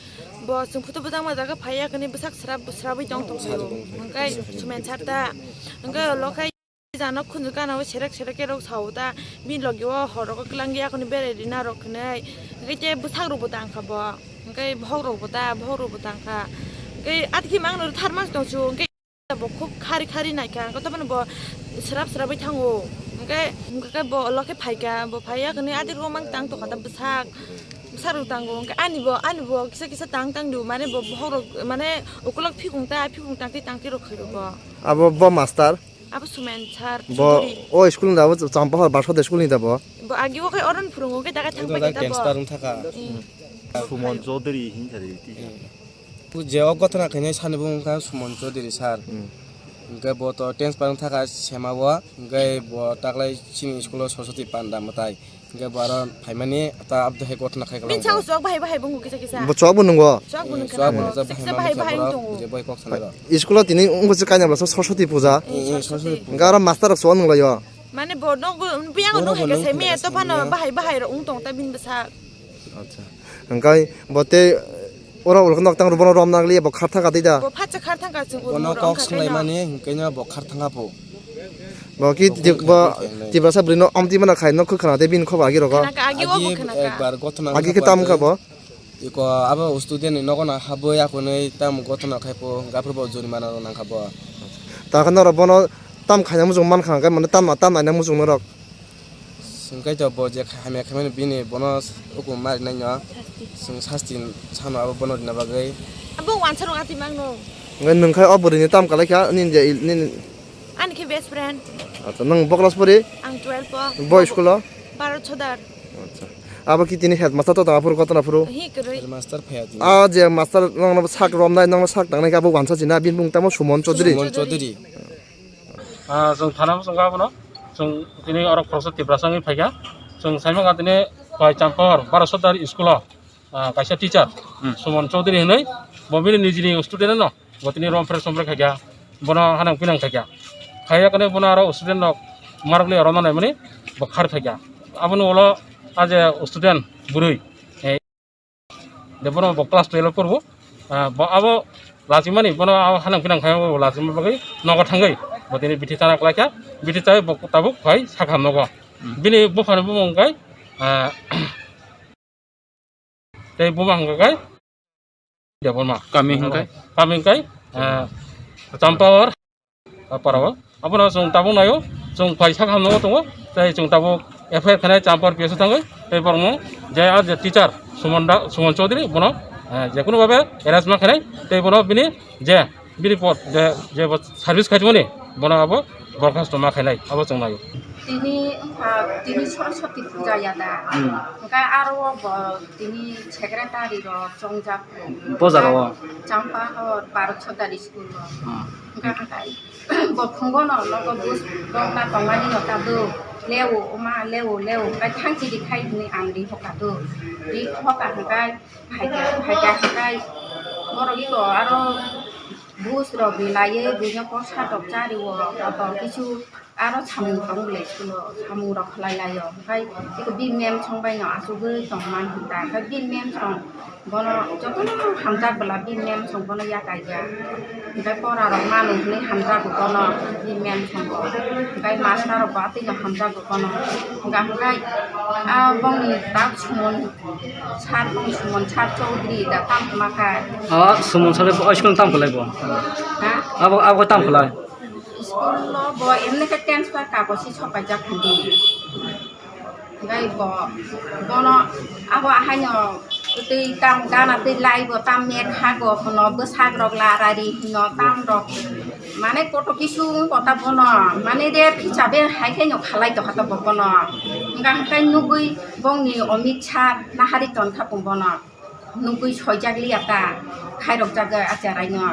bo chwng photo bwchakma jaga phaiya hwnwi bwsak srap srapwi tong tong phaio, hwnkhe Sumen Sir ta, hwnkhe ulo khe jano khunju gana o serek serek khe rok sao ta, bini logi o hor rogo kwlangya hwnwi berai rina rok hwnwi, hwnkhe tei bwsak rok bo tang kha bo, hwnkhe bohok rok bo ta, bohok rok bo tang kha, hwnkhe atkhe mangno tharma tong su, hwnkhe. Bo khub khari khari naikha, hwnkhe tamoni bo srap srapwi thango. Hwnkhe, hwnkhe bo ulo khe phaikha, bo phaiya hwnwi adirok mang tang tongkha ta bwsak, bwsak rok tango. Hwnkhe ani bo, ani bo kisa kisa tang tang di, mane bo bohok rok, mane ukulok phikung ta, phikung tangti tangti rok khairo bo. Abo bo master? Abo Sumen Sir Bo Chudhury. O school ni da bo Champahor Basodha school ni da bo? Bo agi o khe oron phurungo khe daga thang Ekdom pai khe da ta bo. Transfer wng thaka. Hmm. Suman Chaudhary hinkha de. Hmm. Je o gotona khainai sani bo wngkha Suman Chaudhary sir. Hmm. Hwnkhe bo to transfer wng thaka sema o, hwnkhe bo taklai chini school o Saraswati panda mwtai. Hwnkhe bo aro phaimani ta abdo hai gotona khai Bini kwlangbo. Chao chwk bahai bahai bo wngkha kisa kisa. Bo chwk bo nungo? Chwk bo Hmm, nungkha chwk bo nabo. nungkha, Kisa kisa bahai bahai bahai wng tongo. Je boy kok sanai rok. School o tini wngkha se kainwi bwlasa Saraswati puja. Hmm, Hmm, Saraswati. Saraswati. Hwnkhe aro master rok chwng nunglaio. Mane bo nogo biyang Bo no nogo haika nung se me haika to phano sanai. Bahai bahai rok wng tong ta bini bwsak. Acha. Hwnkhe bo tei oro ulo nok tang rw bono rom nang liya bo khar thangkha tei da. Bo phatsa khar thangkha chwng Bono urmo rok kok wngkha swlai khe no. Mani hwnkhe no bo khar thangkha po. Bo ki Abo ti-, bo khe khe Tiprasa bwrwi no amtwi mana khai no khwkhana tei bini khobor agi rogo. Khana kha, agi o bo Agi khana kha. Ekbar gotho nang Agi khe khobor tam khe. Kha bo? Iko abo student ni nogo na habwi akhunui tam gotho na khai po, gaphuru bo jurimana rok nang kha bo. Ta khe norok bono tam khaina muchung man kha hwnkhe mane tam, tam naina muchung norok. Hwnkhe to bo je kha-, hamya khaimani bini bono hukum ma rinai no. Chwng sasti sano abo bono rina bagwi. Abo wansa rok ati mang no. Hwnkhe nwng khai o bwrwi ni tam kalai kha nini je il-, nini. Ani khe best friend. Acha, nwng bo class pori? Ang twelve o. Bo school o? Bharat Sodar. Acha. Abo ki tini headmaster to tong aphuru gotona phuru? Hi kwrwi. Headmaster phaya tini. A je master nongno sak romnai, nongno sak tangnai khe abo wansa china, bini mung tamo Suman Chaudhary. Suman Chaudhary. Ah, chwng thana bwskango abono. Chwng tini oro khoroksa Tiprasa wngwi phaikha. Chwng saimanga tini Bhai Champahor, Bharat Sodar school o, ah, kaisa teacher, Hmm. Suman Chaudhary hinwi, bo bini nijini student no, bo tini romphre somphre khaikha, bono hanang pinang khaikha. Khaiya kane bono aro student rok, Marok le rona naimani bo khar phaikha. Aboni ulo a je student bwrwi, eh, de bono bo class twelve porbo. Ah, bo abo lachimani bono abo hanang pinang khai bo lachima bagwi nogo thangwi bo tini bithi chana klaikha. Bithi chai bo tabuk phai sakham nogo. Hmm. Bini buphani bumung kai, ah, tei buma hwnka kai Debbarma. Kami hwnkai? Kami hwnkai, ah, Champawar, ah, parao. Abono chwng tabuk naio, chwng phai sak hamno tongo, tei chwng tabuk F I R khainai Champawar P S o thangwi, tei borokno je ah je teacher Suman da, Suman Chaudhary bono, ah, je kunu babe arrest ma khainai, tei bono bini je bini pod je, je bo service khaimani bono abo borkhasto ma khainai, abo chwng naio. Tini wngkha, tini Saraswati puja ya da? Hmm. Hwnkhe aro bo tini secretary rok chongjak. Bo jaga o? Champahor Bharat Sodari school o. Hmm. Hwnkhe hwnkhe bo phungo no nogo bus bokna tongmani no kado. Leo, oma, leo, leo. Hwnkhe thang chiri khai hwnwi ang ri hoka do. Ri hoka hwnkhe phaikha, phaikha hwnkhe borok iko aro bus rok ri laiwi buino posa rok chari o, kotor kisu aro samung tong le school o, samung rok khlai lai o. Hwnkhe iko bini mem song bai no achugwi tong man hwnka. Hwnkhe bini mem song bono jotono hamjak bwla bini mem song bono yakai ya. Hwnkhe pora rok manu hwnwi hamjago bono bini mem song bo. Hwnkhe master rok bo atwi no hamjago bono. Hwnkha hwnkhe a bongni tak Suman sir, bong Suman sir Chaudhary da tam hwnma kha. O Suman sir o school tam khlai bo? Ha? Abo, abo tam khlai? School o bo emni khe transfer kagosi sopaijak hwndi. Hwnkhe bo, bono abo ahaino twi tam gana twi lai bo tam mek ha go hwno bwsak rok la rari hwno tam rok mane koto kisu wng kota bono mane de phichabe hai khe no khalai to hata bo bono. Hwnkha hwnkhe nugwi bongni Amit Shah nahari ton kha pung bono. Nugwi soijak liya ta, khairok jagwi a cherai no.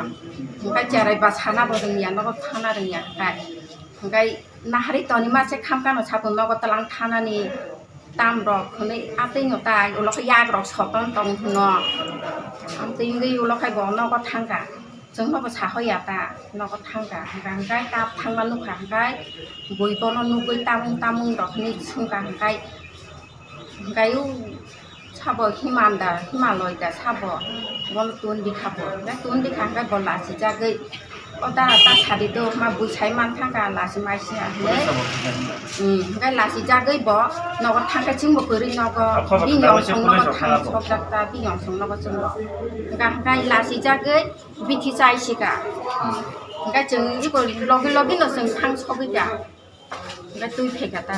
Hwnkhe cherai ba sana bo rwngya, nogo thana rwngya hwnkhe. Hwnkhe nahari toni ma se khamkha no satung nogo twlang thanani tam rok hwnwi atwi no tai, ulo khe yak rok soton tong hwno. Amtwi wngwi ulo khe bo nogo thangkha, chwngno bo sahoya ta, nogo thangkha. Hwnkhe hwnkhe kap thangma nukha hwnkhe bui bono nugwi tamung tamung rok hwnwi swngkha hwnkhe. Hwnkhe o sabo Himanda, Himaloi da sabo, bono tun bikha bo. Hwnkhe tun bikha hwnkhe bo lachijagwi, o dara ta sadi do, ma bui sai man thangkha lachi maisi ya hwnwi. Hmm, hwnkhe lachijagwi bo nogo thangkhe chwngbo kwrwi nogo, bini yong song nogo thang sokjak ta, bini yong song nogo chwngbo. Hwnkhe hwnkhe lachijagwi bithi chai sika. Hwnkhe chwng iko logi logi no chwng thang sogwi kha. Hwnkhe twi phaikha ta.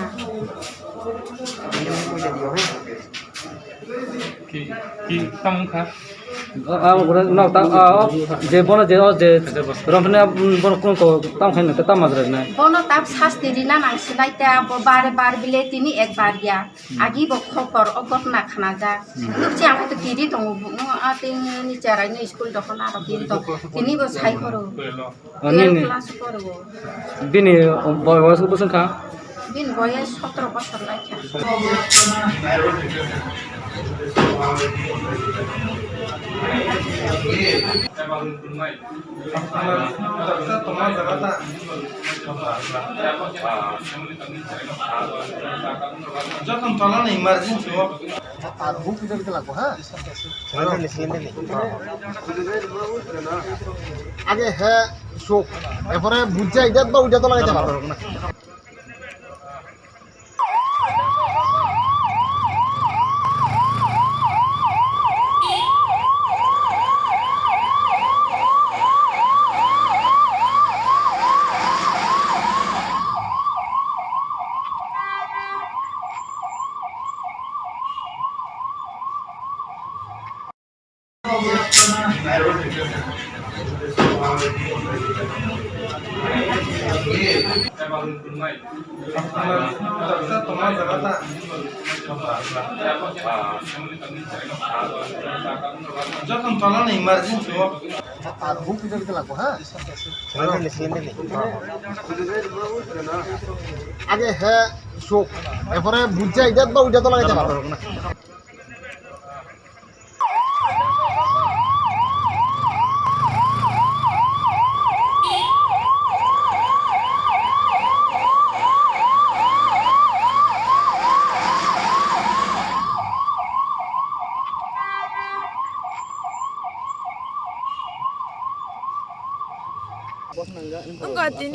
Ki, ki tamo kha? Ah, ah, no, ta, ah, oh, je bono je, oh, je, romphani, ah, bono kung ko tam khaina ta tam majra nai. Bono tam sasti rina nang sinai ta, bo bare bar bile tini ek bar ya. Hmm. Agi bo khokor o gotna khana ja. Hmm. Nukchi ang khe to kiri tongo, no, ah, tini cherai ni school dokhona ro kiri tong. Tini bo sai khoro. Ani ni. Twelve class poro. Bini boyos bwswng kha? Bini boyos sotro bosor lai kha. Jokhon tola ni emergency o. Ar huk kisa kisa lagbo, ha? Cylinder ni, cylinder ni. Age he sok. Erpore bujja ida to uda to lagai jabo. Jokhon tola ni emergency o. Ar huk kisa kisa lagbo, ha? Cylinder ni, cylinder ni. Age he sok. Erpore bujja ida to uda to lagai jabo.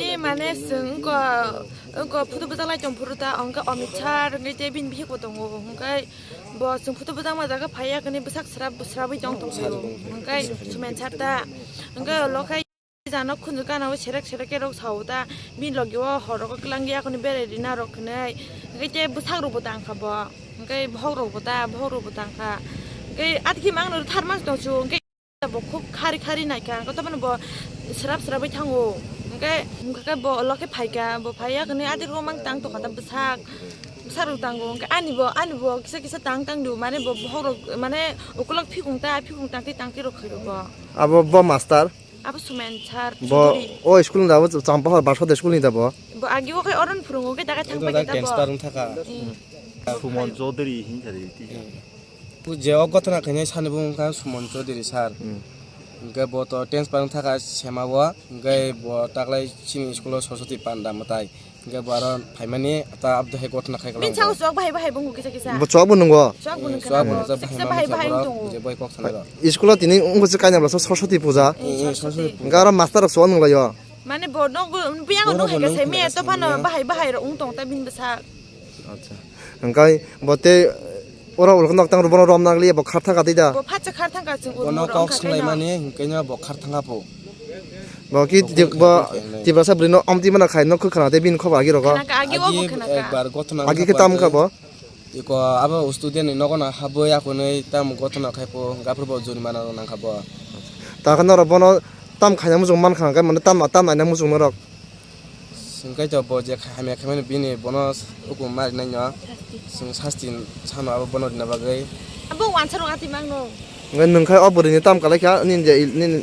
Mane chwng wngkha, wngkha photo bwchak lai tong phuru ta, hwnkhe Amit Sir hwnkhe tei bini bihik bo tongo, hwnkhe bo chwng photo bwchak ma jaga phaiya, khe bwsak srap srapwi tong tong phuru, hwnkhe Sumen Sir ta, hwnkhe ulo khe jano khunju gana o serek serek khe rok sao ta, bini logi o hor rogo kwlangya, kheno berai rina rok hinwi, hwnkhe tei bwsak rok bo tang kha bo, hwnkhe bohok rok bo ta, bohok rok bo tang kha, hwnkhe atkhe mangno tharma tong chu, hwnkhe. Bo khub khari khari naikha, hwnkhe toboni bo srap srapwi thango. Hwnkhe, hwnkhe bo ulo khe phaikha, bo phaiya khe adirok mang tang tongkha ta bwsak, bwsak rok tango. Hwnkhe ani bo, ani bo kisa kisa tang tang di, mane bo bohok rok, mane ukulok phikung ta, phikung tangti tangti rok khairok bo. Abo bo master? Abo Sumen Sir Bo Chudhuri. O school ni da bo Champahor Barsode school ni da bo? Bo agi o khe oron phurungo khe dagai thang Ego paikha da ta bo. Gangster wng thaka. Sumon Chaudhary hinkha de twi. Pu-, je o gotona khainai sani bo wngkha Suman Chaudhary sir. Hmm. Hwnkhe bo to transfer wng thaka sema o, hwnkhe bo taklai chini school o Saraswati panda mwtai. Hwnkhe bo aro phaimani ta abdo hai gotona khai Bini kwlangkha. Sago chwk bahai bahai bo wngkha kisa kisa. Bo chwk bo nungo? Chwk bo nungkha Chwk bo nangkha. Nungkha Kisa kisa bahai bahai bahai bahai wrok wngtongo. Je bai kok sanai rok. School o tini wngkha se kainwi bwlasa Saraswati puja. Eh, Eh, eh, Saraswati. Saraswati puja. Hwnkhe aro master rok chwk nunglaio? Mane bo no biyango Bono nung bo hai nung kha se maya nung to phano nung bahai bahai rok wngtong ta bini bwsak. Acha. Hwnkhe bo tei oro ulo nok tang bono rom nang liya bo khar thang ka twi da. Bo phatsa khar thang ka chwng Bono urmo rok kok wngkha swlai khaino. Mani hwnkhe no bo khar thang ka po. Bo ki Bo di-, bo bo kok kok Tiprasa bwrwi no omtwi mana khai no khwkhana tei bini khobor agi rogo. Khana ka agi o bo Agi khana ka. Ekbar gotho nang Agi khe khobor tam kha agi. Bo? Iko abo student ni nogo no habwi akunui tam gotho no khai po hwnkhe aphuru bo jurimana rok nang kha bo. Ta khe norok bono tam khaina muchung man kha hwnkhe mane tam, tam naina muchung norok. Hwnkhe to bo je kha-, hamya khaimani bini bono hukum ma rinai no. Sasti. Chwng sasti sano abo bono rina bagwi. Abo wansa rok ati mang no. Hwnkhe nwng khai o bwrwi ni tam kalai kha nini je il-, nini.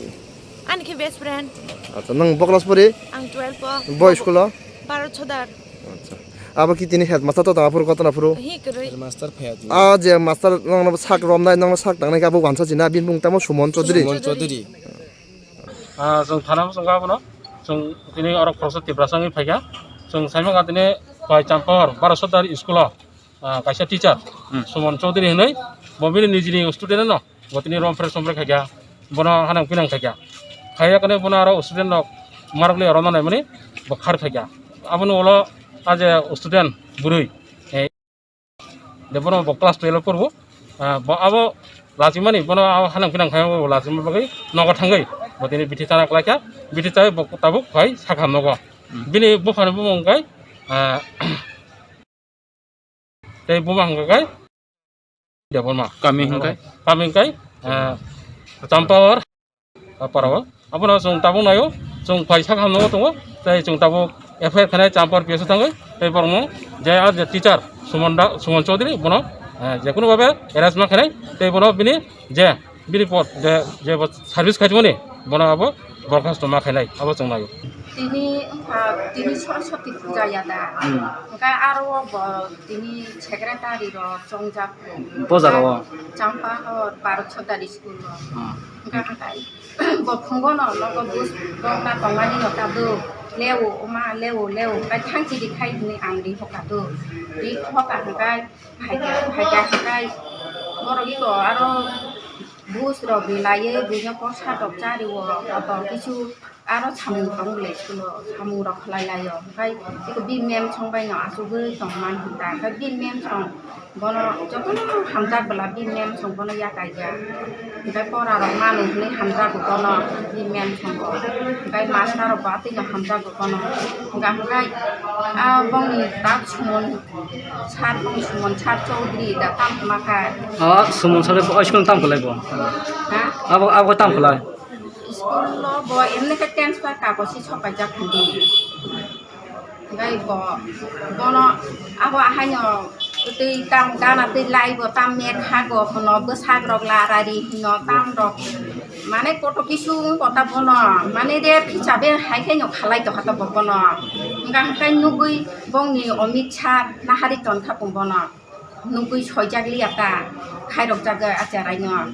Ani khe best friend. Acha, nwng bo class pori? Ang twelve o. Bo school o? Bharat Sodar. Acha. Abo ki tini headmaster to tang aphuru kotona phuru? Hi kwrwi. Headmaster phaya tini. A je master nwng no sak romnai, nwng no sak tangnai khe abo wansa china bini mung tamo Sumon Chaudhary. Sumon Chaudhary. Ah, chwng thana bwskango abono. Chwng tini oro khoroksa Tiprasa wngwi phaikha. Chwng saimangkha tini bai Champahor Bharat Sodar school o, ah, kaisa teacher, Hmm. Sumon Chaudhary hinwi, bo bini nijini student no, bo tini rom phre som phre khaikha, bono hanang pinang khaikha. Khaiya kane bono aro student rok marok le oro no naimani bo khar phaikha. Aboni ulo a je student bwrwi, eh, De bono bo class twelve o porbo. Ah, bo abo lachimani bono abo hanang pinang khai bo lachima bagwi nogo thangwi bo tini bithi chana klaikha. Bithi chawi bo tabuk phai sakha nogo. Hmm. Bini buphani bumung khai, ah, tei buma hwnkha khai Debbarma. Kami hwnkha khai? Kami hwnkha khai, ah, Champahor. Ah, para o. Abono chwng tabuk naio, chwng phai sakha nogo tongo, tei chwng tabuk F I R khainai Champahor P S o thangwi, tei borokno je a je teacher Suman da, Suman Chaudhary bono, eh, je kunu babe arrest ma khainai, tei bono bini je bini pod je, je bo service khaimani bono abo borkhasto ma khainai, abo chwng naio. Tini wngkha, tini Saraswati puja ya da? Hmm. Hwnkhe aro bo tini secretary rok chongjak. Bo jaga o? Champahor Bharat Sodar school o. Hmm. Hwnkhe hwnkhe Bo phungo no nogo bus bokna tongmani no ta do. Leo, oma, leo, leo. Kai thang chiri khai hwnwi ang ri hoka do. Ri hoka hwnkhe phaikha, phaikha hwnkhe borok iko aro bus rok ri laiwi buino porsa rok chari o. Kotor kisu aro samung tong le school o, samung rok khlai lai o. Hwnkhe iko bini mem song bai no achugwi tong man hwn ta. Hwnkhe bini mem song Bono jotono hamjak bwla bini mem song bono yakai ya. Hwnkhe pora rok manu hwnwi hamjago bono bini mem song bo. Hwnkhe master rok bo atwi no hamjago bono. Hwnkhe hwnkhe, ah, bongni tak Sumon sir, bongni Sumon sir Chowdhury da tam hwnma kha. Ah, Sumon sir bo school tam kwlai bo? Ha? Abo, abo tam kwlai? School o bo emni khe transfer kagoz si sokaijak hwndi. Hwnkhe bo, bono abo ahaino twi tam gana twi lai bo tam mekha go hwno bwsak rok larari hwno tam rok mane koto kisu wngkha ta bono mane de phicha be hai khe no khalai tongkha ta bo bono hwnkha hwnkhe nugwi bongni Amit Sir nahari tonkha bo bono nugwi soijak liya ta khairok jak a cherai no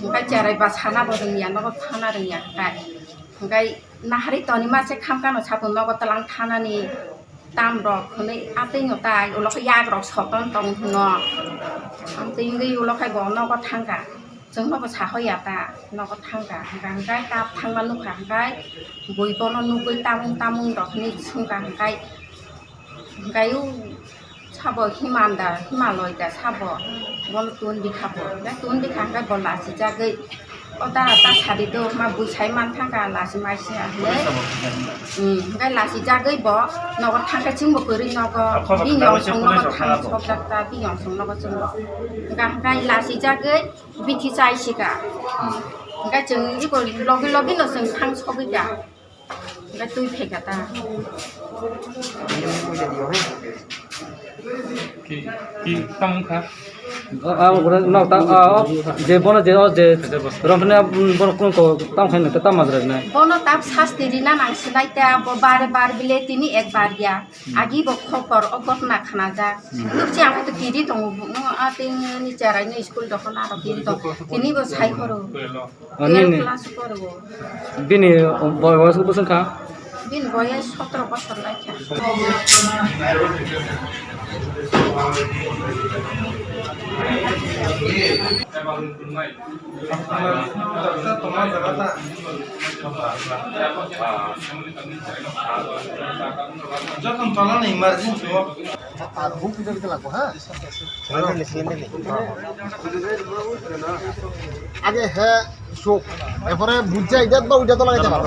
hwnkhe cherai ba sana bo rwngya nogo thana rwngya hwnkhe. Hwnkhe nahari toni ma se khamkha no sakung nogo twlang thanani tam rok hwnwi atwi no tai ulo khe yak rok soton tong hwno. Amtwi wngwi ulo khe bo nogo thangkha. Chwngno bo sahoya ta, nogo thangkha, hwnkha hwnkhe ta thangma nukha, hwnkhe bui bono nugwi tamung tamung rok hinwi swngkha, hwnkhe, hwnkhe o sabo himanda, himaloi da sabo, bono tun bikha bo, hwnkhe tun bikha hwnkhe bo lachijagwi, o dara ta sadi do, ma bui sai man thangkha, lachi maisi hinwi, hmm, hwnkhe lachijagwi bo nogo thangkhe chwngbo kwrwi nogo, bini yong song nogo thang sokjak ta, bini yong song nogo chwngbo, hwnkhe hwnkhe lachijagwi, Bithi chai sika. Hwnkhe chwng iko logi logi no chwng thang sogwi ka. Hwnkhe twi phai ka ta. Ki, ki, tamo kha? Ang gura nok ta, ah, je bono je, oh, je, romphani, bono kun ko tam khai nang ta tam majra nai. Bono tap sasti rina nang sinai ta, bo bare bar bile tini ek bar ya. Agi bo khokor o gotna khnajak. Nukchi ang khe to kiri tongo, bukno a tei ni cherai ni school dokhon aro kiri tong. Tini bo sai khoro. Ani twelve ni class khoro. Bini boyos bwswng kha? Bini boyos sotro bosor lai kha. Jokhon tola ni emergency o. Ar huk pidor ke lago, ha? Cylinder ni, cylinder ni. Age he sok. Erpore bujja idat ba udat lagai jaba.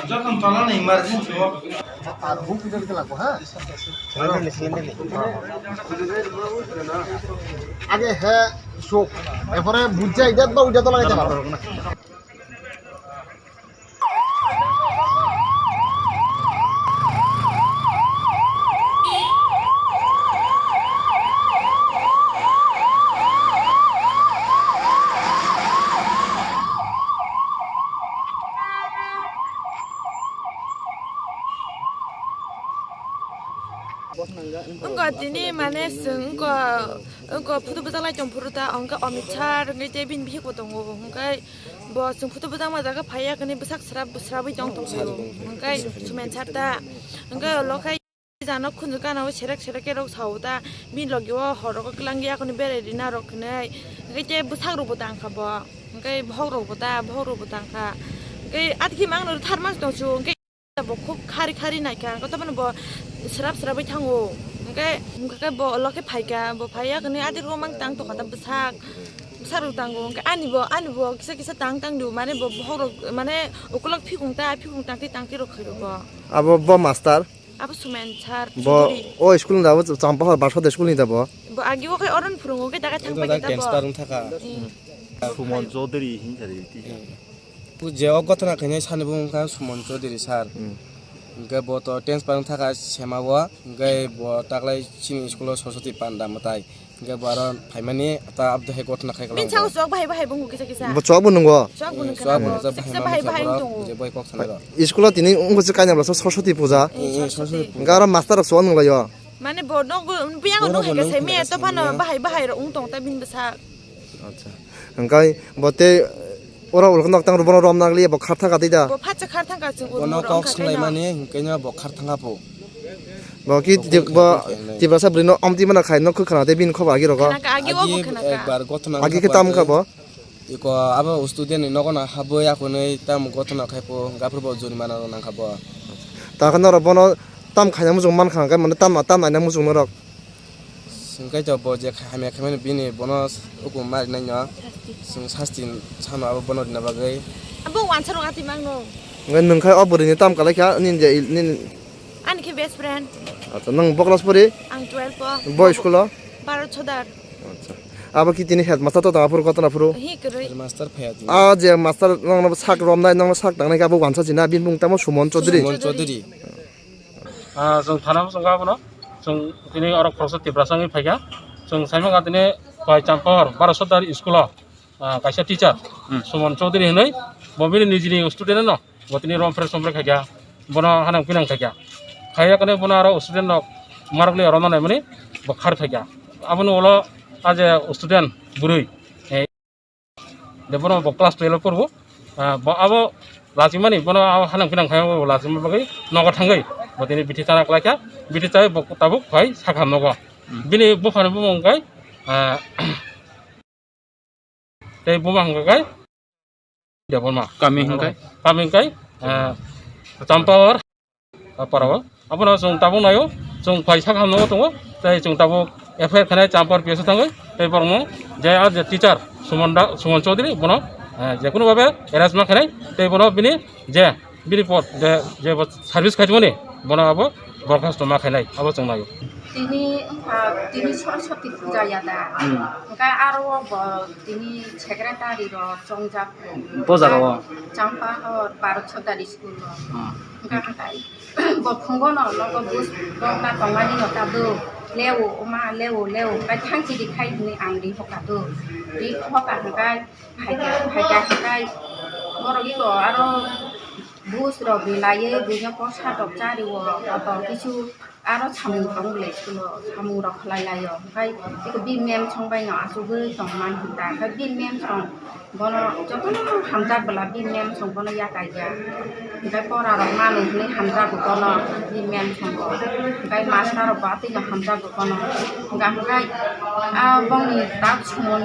Jokhon tola ni emergency o. Ar huk pidor ke lago, ha? Cylinder ni, cylinder ni. Age he sok. Erpore bujja idat ba udat lagai jaba. Wngkha tini mane chwng wngkha, wngkha photo bwchak lai tong phuru ta, hwnkhe Amit sir hwnkhe tei bini bihik bo tongo, hwnkhe bo chwng photo bwchakma jaga phaiya hwnwi bwsak srap srapwi tong tongo, hwnkhe Sumen sir ta, hwnkhe ulo khe jano khunju gana o serek serek khe rok sao ta, bini logi o hor rogo kwlangya hwnwi berai rina rok hwnwi, hwnkhe tei bwsak rok bo tang kha bo, hwnkhe bohok rok bo ta, bohok rok bo tang kha, hwnkhe atkhe mang no tharma tong su, hwnkhe. Bo khub khari khari naikha, hwnkhe tamoni bo srap srapwi thango. Hwnkhe, hwnkhe bo ulo khe phaikha, bo phaiya hwnwi adirok mang tang tongkha ta bwsak, bwsak rok tango. Hwnkhe ani bo, ani bo kisa kisa tang tang di, mane bo bohok rok, mane ukulok phikung ta, phikung tangti tangti rok khairok bo. Abo bo master? Abo Sumen sir Bo Chudhury. O school ni da bo Champahor Barsode school ni da bo? Bo agi o khai oron phurungo, hwnkhe da khai thang Ego paikha da ta bo. Transfer wng thaka. Hmm. Suman Chaudhary hinkha de twi. Hmm. Je o gotona khainai sani bo wngkha Suman Chaudhary sir. Hmm. Hwnkhe bo to transfer wng thaka sema o, hwnkhe bo taklai chini school o Saraswati Panda mwtai. Hwnkhe bo aro phaimani ta abdo hai gotona khai Bini kwlangkha. Sao chwk bahai bahai bo wngkha kisa kisa. Bo chwk bo nungo? Chwk bo Hmm, nungkha chwk na bo bo. Chwk kisa bahai bahai bahai wng tongo. Je bai kok sanai rok. School o tini wngkha se kainwi bwswk Saraswati puja. Hmm, hmm, Saraswati. Hwnkhe aro master rok chwk nunglaio. Mane bo nogo, biyang Bono no bo hai ka nung sai me khna to phano sanai ya. Bahai bahai rok wng tong ta bini bwsa. Acha. Hwnkhe bo tei oro ulo nok tang bono rom nang liya bo khar thang ka tei da. Bo phatsa khar thang ka chwng Bono uro kok wngkha swlai khaino. Mani hwnkhe no bo khar thang ka pho. Bo ki Bo ti-, khar bo thang ka nai. Tiprasa bwrwi no omti mana khai no khwkhana tei bini khobor agi rogo. Khana ka agi o bo Agi khana ka. Ekbar gotho nang Agi khe khobor tam wngkha agi. Bo? Iko abo student ni nogo no habwi akhunwi tamo gothono khai pho, hwnkhe aphuru bo jurimana rok nang kha bo. Ta khe norok bono tam khaina muchung man kha, hwnkhe mane tam, tam naina muchung norok. Hwnkhe to bo je kha-, hamya khaimani bini bono hukum ma rinai no. Chwng sasti sano abo bono rina bagwi. Abo wansa rok ati mang no. Hwnkhe nwng khai o bwrwi ni tam kalai kha, nini je, nini Ani khe best friend. Acha, nwng bo class pori? Ang twelve o. Bo school o? Bharat Sodar. Acha. Abo ki tini headmaster to tong aphuru gotona phuru? Hi kwrwi. Headmaster phaiya tini. Ah, je master nongno sak romnai, nongno sak tangnai khe abo wansa china, bini mung tamo Suman Chaudhary. Suman Chaudhary. Ah, chwng thana bwskango abono, chwng tini oro khoroksa Tiprasa wngwi phaikha. Chwng saimanga tini bai Champahor Baro Sotari school-o, ah, kaisa teacher, Hmm. Suman Chowdhury hinwi, bo bini nijini student-no, bo tini rom phre som phre khaikha, bono hanang pinang khaikha. Khaiya kane bono aro student-no marok le oro nanaimani bo khar phaikha. Aboni ulo a je student bwrwi, eh, De bono bo class twelve porbo. Ah, bo abo lachimani bono abo hanang pinang khai bo lachima bagwi nogo thangwi bo tini bithi chana klaikha, bithi chawi bo tabuk phai sakha nogo. Hmm. Bini buphani bumung kai, ah, tei buma hwnkha kai Debbarma. Kami hwnkha kai? Kami hwnkha kai, ah, Champahor. Ah, parao. Abono chwng tabuk naio, chwng phai sakha nogo tongo, tei chwng tabuk F I R khainai Champahor P S o thangwi, tei borokno je ah je teacher Suman da, Suman Chowdhury bono, eh, je kunu babe arrest ma khainai, tei bono bini je bini pod je, je bo service khaimani bono abo borkhasto ma khainai, abo chwng naio. Tini wngkha, tini Saraswati puja ya da? Hmm. Hwnkhe aro bo tini secretary rok chongjak. Bo jaga o? Champahor Baro Sotari school o. Hmm. Hwnkhe hwnkhe Bo phungo no nogo bus bokna tongmani no ta do. Leo, oma, leo, leo. Bai thang chidi khai hwnwi ang ri hoka do. Ri hoka hwnkhe phaikha, phaikha hwnkhe borok iko aro bus rok belaiwi buino porsa rok chari o. Kotor kisu aro samung tong belai school o. Samung rok khlai lai o. Hwnkhe iko bini mem song bai no achugwi tongmani hwnka. Hwnkhe bini mem song Bono jotono hamjak bwla bini mem song bono yakai ya. Hwnkhe pora rok manu hwnwi hamjago bono bini mem songo. Hwnkhe master rok bo atwi no hamjago bono. Hwnkhe hwnkhe a bongni tak Suman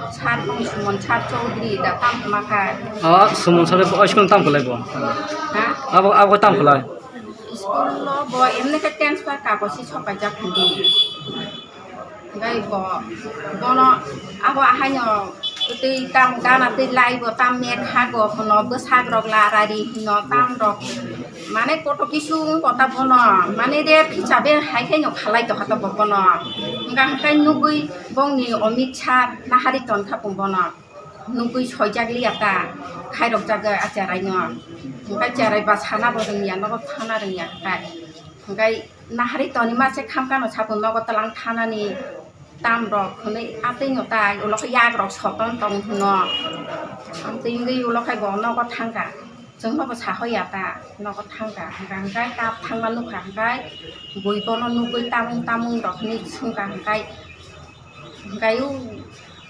sir, bongni Suman sir Chowdhury da tam hwnma khai. O Suman sir o school tam kwlai bo? Ha? Abo, abo tam kwlai? School o bo emni khe transfer kagoz si sokaijak hwndi. Hwnkhe bo, bono abo ahaino twi tam gana twi lai bo tam mek hago hwno bwsak rok la rari hwno tam rok mane koto kisu wngkha ta bono mane de phicha be hai khe no khalai tongkha ta bo bono hwnkha hwnkhe nugwi bongni Amit Shah nahari tongkha bo bono nugwi soijak liya ta khairok jak a cherai no hwnkhe cherai ba sana bo rwngya nogo thana rwngya hwnkhe. Hwnkhe nahari toni ma se khamkha no sakung nogo twlang thanani tam rok hwnwi atwi no tai ulo khe yak rok soton tong hwno. Amtwi wngwi ulo khe bo nogo thangkha. Chwngno bo sahoya ta nogo thangkha. Hwnkhe hwnkhe kap thangma nukha hwnkhe bui bono nugwi tamung tamung rok hwnwi swngkha hwnkhe. Hwnkhe u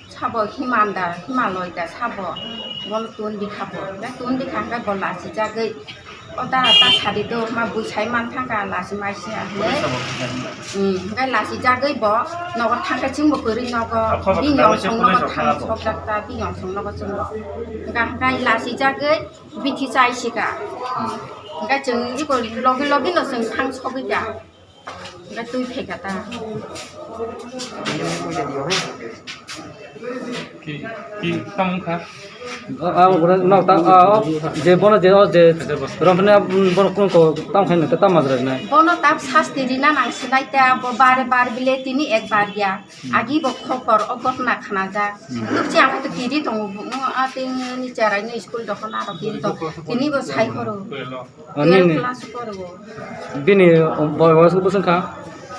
sabo himanda, himaloi da sabo, bono tun bikha bo. Hwnkhe tun bikha hwnkhe bo lachijagwi, o dara ta sadi do, ma bui sai man thangkha, lachi mai se hwnwi. Hmm, hwnkhe lachijagwi bo nogo thangkhe chwngbo kwrwi nogo, bini yong song nogo thang sokjak ta, bini yong song nogo chwngbo. Hwnkhe hwnkhe lachijagwi bithi chai sika. Hwnkhe chwng iko logi logi no chwng thang sogwi kha. Hwnkhe twi phaikha ta. Ki, ki, tamo kha? O, o, nok ta, o, o, je bono je, o, je, romphani, bono kun ko, tam khaina, ta, tam majra nai. Bono tam sasti rina nang sinai ta, bo bare bar bile tini ek bar ya. Agi bo khokor, o gotna khana ja. Hmm. Lukchi ang khato kiri tongo, bo, no, a, tini cherai no school dokhona aro kiri tong. Tini bo sai khoro. Ani twelve ni class poro. Bini boyos bwswng kha?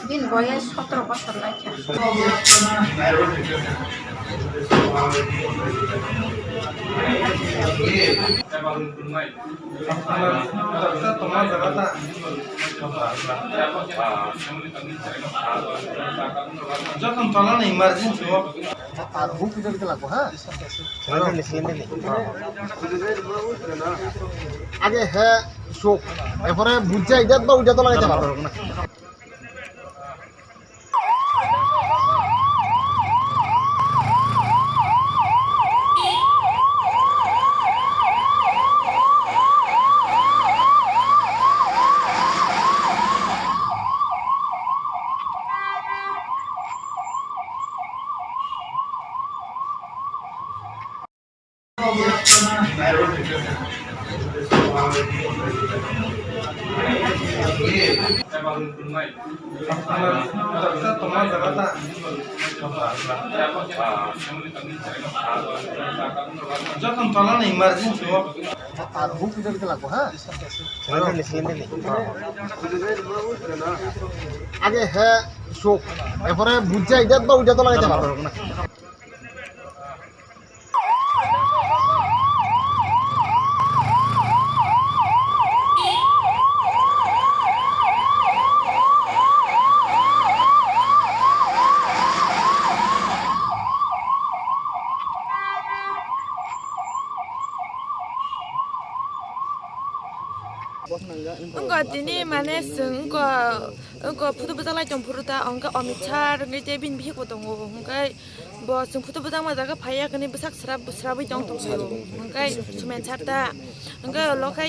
Bini boyos sotro bosor lai kha. Jokhon tola ni emergency o. Ar hook pijor ke lago, ha? Cylinder ni, cylinder ni. Age he sok. Erpore bujjai, idat ba udat lagai jaba. Jokhon tola ni emergency o. আগে হে চোখ, এরপরে বুঝছে এটা তো ওইটা তো লাগাইতে পারো। Wngkha tini mane chwng wngkha, wngkha photo bwchalai tong phuru ta, hwnkhe Amit Sir hwnkhe tei bini bihik bo tongo, hwnkhe bo chwng photo bwchangma jaga phaiya, hwnwi bwsak srap srapwi tong tong phaio, hwnkhe Sumen Sir ta, hwnkhe ulo khe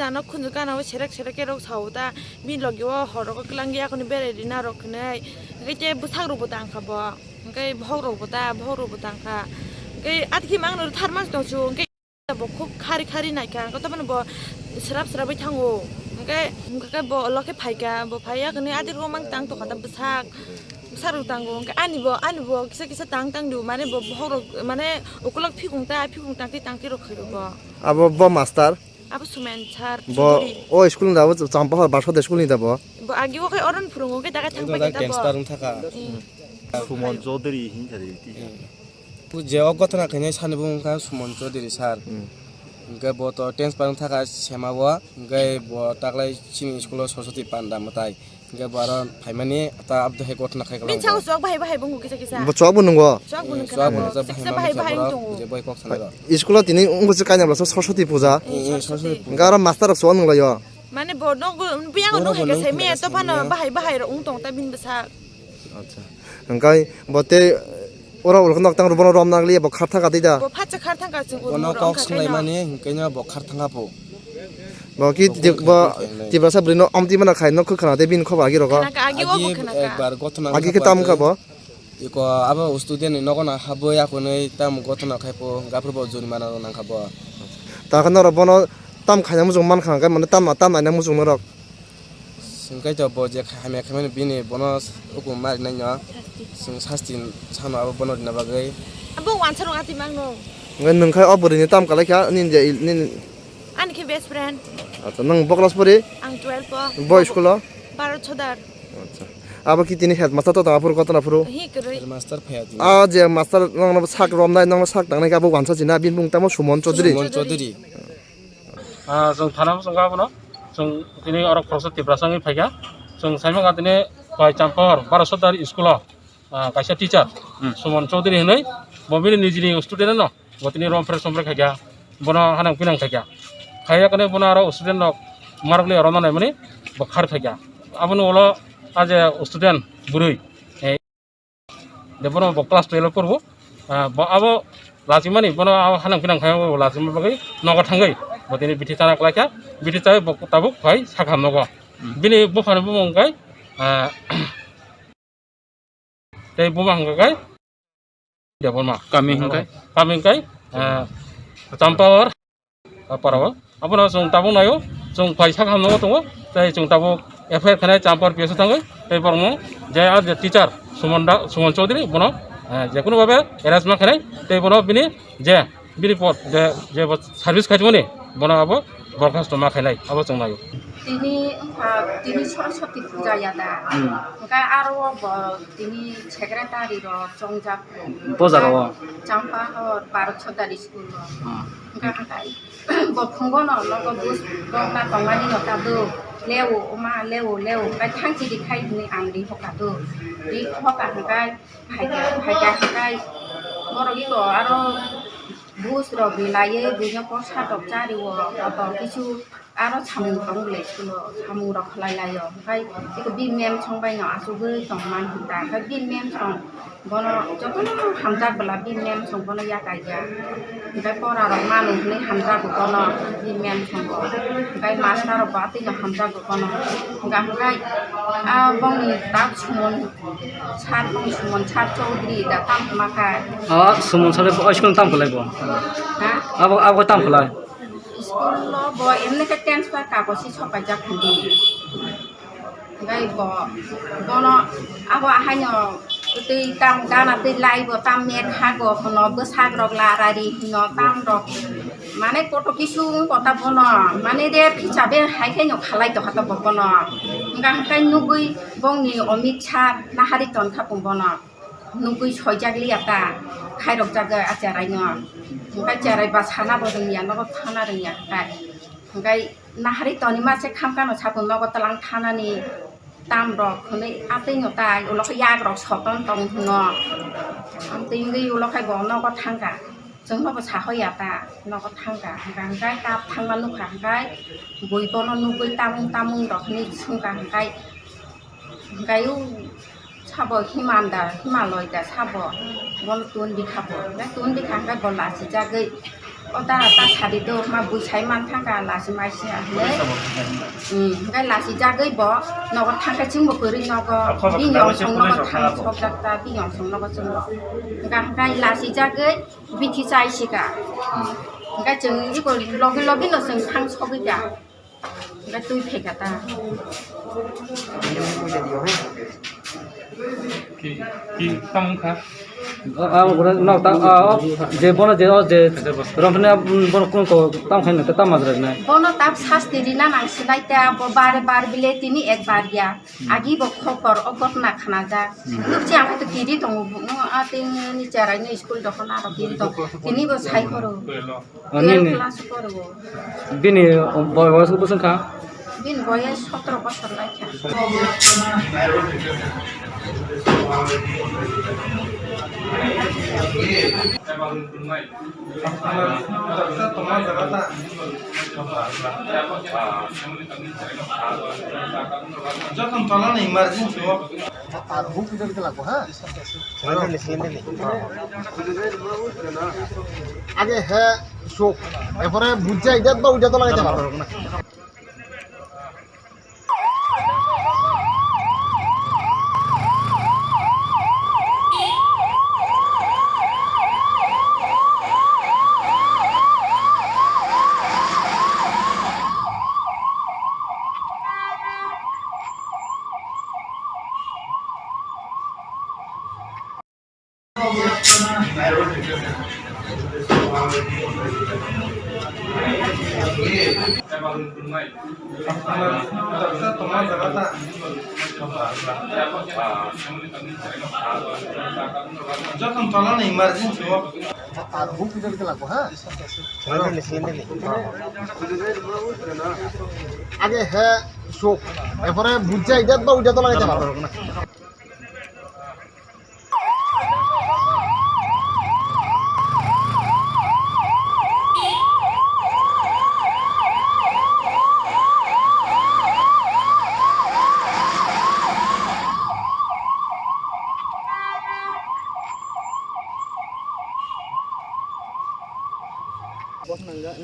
jana khunju gana o serek serek khe rok sao ta, bini logi o hor rok o kwlangya hwnwi berai rina rok hwnwi, hwnkhe tei bwsak rok bo tang kha bo, hwnkhe bohok rok bo ta, bohok rok bo tang kha, hwnkhe atkhe mangno tharma tong su, hwnkhe. Bo khub khari khari naikha, hwnkhe tamani bo srap srapwi thango. Hwnkhe, hwnkhe bo ulo khe phaikha, bo phaiya hwnwi adirok mang tang tongkha ta bwsak, bwsak rok tango. Hwnkhe ani bo, ani bo kisa kisa tang tang di, mane bo bohok rok, mane ukulok phikung ta, phikung tangti tangti rok khaio bo. Abo bo master? Abo Sumen Sir Bo Chudhuri. O school ni da bo Champahor Barsode school ni da bo? Bo agi o khe oron phurungo khe daga thang Ekdom pai da ta bo. Transfer wng thaka. Hmm. Sumon Chaudhary hinkha di. Hmm. Je o gotona khainai sani bo wngkha Sumon Chaudhary sir. Hmm. Hwnkhe bo to transfer wng thaka sema o, hwnkhe bo taklai chini school o Saraswati Panda mwtai. Hwnkhe bo aro phaimani ta abdo hai gotona khai Bini kwlangbo. Chao chok bahai bahai bo wngkha kisa kisa. Bo chok bo nungo? Chok bo Hmm, nungkha chok bo nabo. nungkha Kisa kisa bahai bahai bahai wng tongo. Je bai kok sanai rok. School o tini wngkha se kanya bwlasa Saraswati puja. Hmm, hmm, Saraswati. Hwnkhe aro master rok chok nunglaio. Mane bo nogo biyang Borok no bo nung gese khaina me to phano sini bahai bahai rok wng tong ta bini bwsa. Acha. Hwnkhe bo tei oro ulo nok tang bono rom nang liya bo khar thang ka tei da. Bo phatsa khar thang ka chwng Bono urmo rok kok wngkha khaina. Swnglaimani hwnkhe no bo khar thang ka po. Bo ki Bo ti-, khar bo thang ka nai. Tiprasa bwrwi no omtwi mana khai no khwkhana tei bini khobo agi rogo. Khana ka agi o bo Agi khana ka. Ekbar gotona Agi wngkha khe tam kha khe. Bo? Iko abo student ni nogo no habwi akhunwi tamo gotona khai po, gaphuru bo jurimana rok nang kha bo. Ta khe norok bono tam khaina muchung man kha, hwnkhe mane tam, tam naina muchung norok. Hwnkhe to bo je kha-, hamya khaimani bini bono hukum ma rinai no, chwng sasti sano abo bono rina bagwi. Abo wansa rok ati mang no. Hwnkhe nwng khai o bwrwi ni tam kalai kha, nini je, nini Ani khe best friend. Acha, nwng bo class pori? Ang twelve o. Bo school o? Bharat Sodar. Acha. Abo ki tini headmaster to tong aphuru gotona phuru? Hi kwrwi. Headmaster phaya tini. A je master nongno sak romnai, nongno sak tangnai khe abo wansa china, bini mung tamo Sumon Chaudhary. Sumon Chaudhary. Ah, chwng thana bwskango abono. Chwng tini oro khoroksa Tiprasa wngwi phaikha. Chwng saimanga tini bai Champahor Bharat Sodar school o, ah, kaisa teacher, Hmm. Sumon Chaudhary hinwi, bo bini nijini student no. Bo tini rom phrek som phrek khaikha, bono hanang pinang khaikha. Khaiya kane bono aro student rok marok le rona naimani bo khar khaikha. Aboni ulo a je student bwrwi, eh, de bono bo class twelve porbo, ah, bo abo lachimani bono abo hanang pinang khaima bo lachima bagwi nogo thangwi bo tini bithi chana klaikha, bithi chawi bo tabuk phai sakham nogo. Hmm. Bini buphani bumung kai, ah, Tei buma hwnkha khe Debbarma. Kami hwnkhe? Kami hwnkhe, eh, Champahor, ah, parao. Abono chwng tabuk naio, chwng phai sak hamno tongo, tei chwng tabuk F I R khanai Champahor P S o thangwi, tei borokno je ah je teacher Sumon da, Sumon Chaudhary bono, eh, jekunu babe arrest ma khanai, tei bono bini je Bini pot je, je bo service khaimani, bono abo borkhasto ma khainai, abo chwng naio. Tini wngkha, tini Saraswati puja ya da. Hmm. Hwnkhe aro bo tini secretary rok chongjak. Bo jaga o? Champahor Bharat Sodar school o. Hmm. Hwnkhe hwnkhe bo phungo no nogo bus rok na tongmani no kado. Leo, oma, leo, leo. Hwnkhe thang chiri khai hwnwi ang ri hoka do. Ri hoka hwnkhe Phaikha, phaikha, hwnkhe borok iko aro bus rok ni laiwi buino porsa rok chari o, kotor kisu aro samung tong le school o, samung rok khlai lai o, hwnkhe iko bini mem song bai no achugwi tong man hwn ta, hwnkhe bini mem song bono jotono hamjak bwla bini mem song bono yakai ya, hwnkhe pora rok manu hwnwi hamjago bono bini mem song bo, hwnkhe master rok bo atwi no hamjago bono, hwnkhe, hwnkhe, ah, bongni tak sumon. Sir, bung Sumon Sir Chaudhary da tam kwma kha. O, Sumon Sir bo, o, school tam kwlai bo? Ha? Abo, abo tam kwlai? School lo bo emni khe transfer kagoz si sopaijak hwnwi. Hwnkhe bo, bono abo ahaino Twi tam gana twi lai bo tam mek ha go hwno bwsak rok la rari hwno tam rok. Mane koto kisu wng kota bono. Mane de phicha be hai khe no khalai to kha to bo bono. Hwnkha hwnkhe nugwi bongni Amit Shah nahari ton kha pung bono. Nugwi soijak liya ta. Khairok jaga a cherai no. Hwnkha cherai ba sana bo rwngya nogo thana rwngya hwnkha. Hwnkha nahari toni ma se khamkha no sapung nogo tlang thanani. Tam rok hwnwi atwi no tai ulo khe yak rok soton tong hwno. Amtwi wngwi ulo khe bo nogo thangkha. Chwngno bo sahoya ta nogo thangkha. Hwnkha hwnkhe kap thangma nukha hwnkhe bui bono nugwi tamung tamung rok hwnwi swngkha hwnkhe. Hwnkhe u sabo Himanda Himaloi da sabo bono tun bikha bo. Hwnkhe tun bikha hwnkhe bo lachijagwi O dara ta sadi do ma bui sai man thangka lasi mai se a hwnwi. Hmm, hwnkhe lasi jagwi bo nogo thangkhe chwngbo kwrwi nogo bini ongsong nogo thang sokjak ta bini ongsong nogo chwngbo. Hwnkha hwnkhe lasi jagwi bithi chai sika. Hwnkhe chwng iko logi logi no chwng thang sogwi ka. Hwnkhe twi pheka ta. Ki, ki tamo wngkha? Ah, ah, no, ta, ah, oh, je bono je, oh, je romphina, mm, bono kung ko tam khaina ta tam majra na. Bono tap sasti rina nang sinai ta, bo bare bar bile tini ek bar ya. Agi bo khokor o gotna khana ja. Nukchi ang to kiri tongo, no, a tini ni cherai ni school dokhona ro kiri tong. Tini bo sai khoro. Ani ni. Twelve class poro. Bini boy, boy bwswk kha? Bini boyes sotro bosor lai kha. Jokhon tola ni emergency o. Ar huk kisa kisa lagbo, ha? Cylinder ni, cylinder ni. Age he sok. Erpore bujjai, idat ba udat to lagai jabo. Jokhon tola ni emergency o. Ar huk kisa kisa lagbo, ha? Cylinder ni, cylinder ni. Age he sok. Erpore bujjai, idat ba udat to lagai jabo.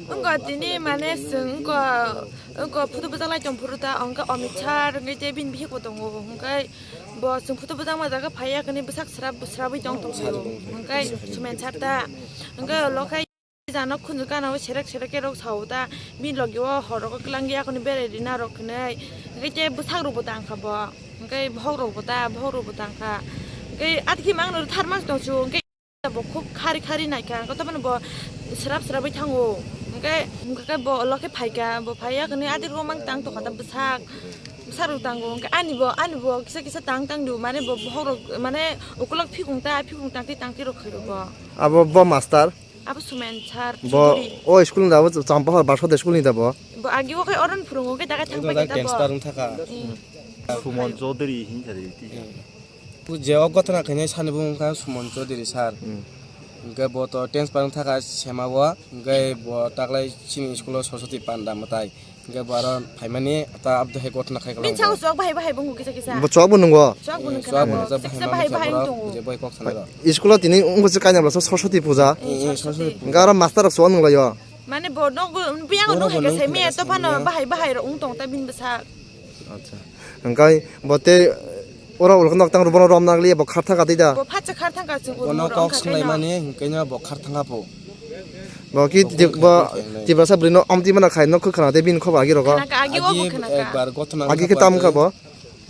Wngkha tini mane chwng wngkha, wngkha photo bwchak lai tong phuru ta, hwnkhe Amit Shah hwnkhe tei bini bihik bo tongo, hwnkhe bo chwng photo bwchakma jaga phaiya hwnkhe bwsak srap srapwi tong tong phaio, hwnkhe Sumen Shah ta, hwnkhe ulo khe jana khunju gana o serek serek khe rok sao ta, bini logi o hor rogo kwlangya hwnwi berai rina rok hwnwi, hwnkhe tei bwsak rok bo tang kha bo, hwnkhe bohok rok bo ta, bohok rok bo tang kha, hwnkhe atkhe mangno tharma tong su, hwnkhe. Bo khub khari khari naikha, hwnkhe tamoni bo srap srapwi thango. Hwnkhe, hwnkhe bo ulo khe phaikha, bo phaiya hwnwi adirok mang tang tongkha ta bwsak, bwsak rok tango. Hwnkhe ani bo, ani bo kisa kisa tang tang di, mane bo bohok rok, mane ukulok phikung ta, phikung tangti tangti rok khairo bo. Abo bo master? Abo Sumen Sir Bo Chudhury. O school ni da bo Champahor Basode school ni da bo? Bo agi o khai oron phurungo khe dagai thang Ekdom pai dagai ta bo. Transfer wng thaka. Hmm. Suman Chaudhary hinsa di. Je o gotona khainai sani bo wngkha Suman Chaudhary sir. Hmm. Hwnkhe bo to transfer wng thaka sema o, hwnkhe bo taklai chini school o Saraswati panda mwtai. Hwnkhe bo aro phaimani ta abdo hai gotona khai Bini kwlangbo. Chao chwk bahai bahai bo wngkha kisa kisa. Bo chwk bo nungo? Chwk bo nungkha Chwk bo nabo. Kisa kisa bahai bahai wng tongo. Je boy kok sanai rok. School o tini wngkha se kainwi bwlasa Saraswati puja. Eh, eh, Saraswati. Hwnkhe aro master rok chwk nunglaio. Mane bo nogo, biyang Oro no bo hai khe nung sai me phai to phano sini. Bahai bahai rok wng tong ta bini bwsa. Acha. Hwnkhe bo tei oro ulo nok tang bono rom nang liya bo khar thang ka tei da. Bo phatsa khar thang ka chwng Bono uro kok wngkha khe no. Swnglaimani hwnkhe no bo khar thang ka pho. Bo ki Bo ti-, bo khar thang ka. Tiprasa bwrwi no omtwi mana khai no khwkhana tei bini khobor agi rogo. Khana ka agi o bo Agi khana ka. Ekbar gotho nang Agi khe khobor tam agi. Kha bo.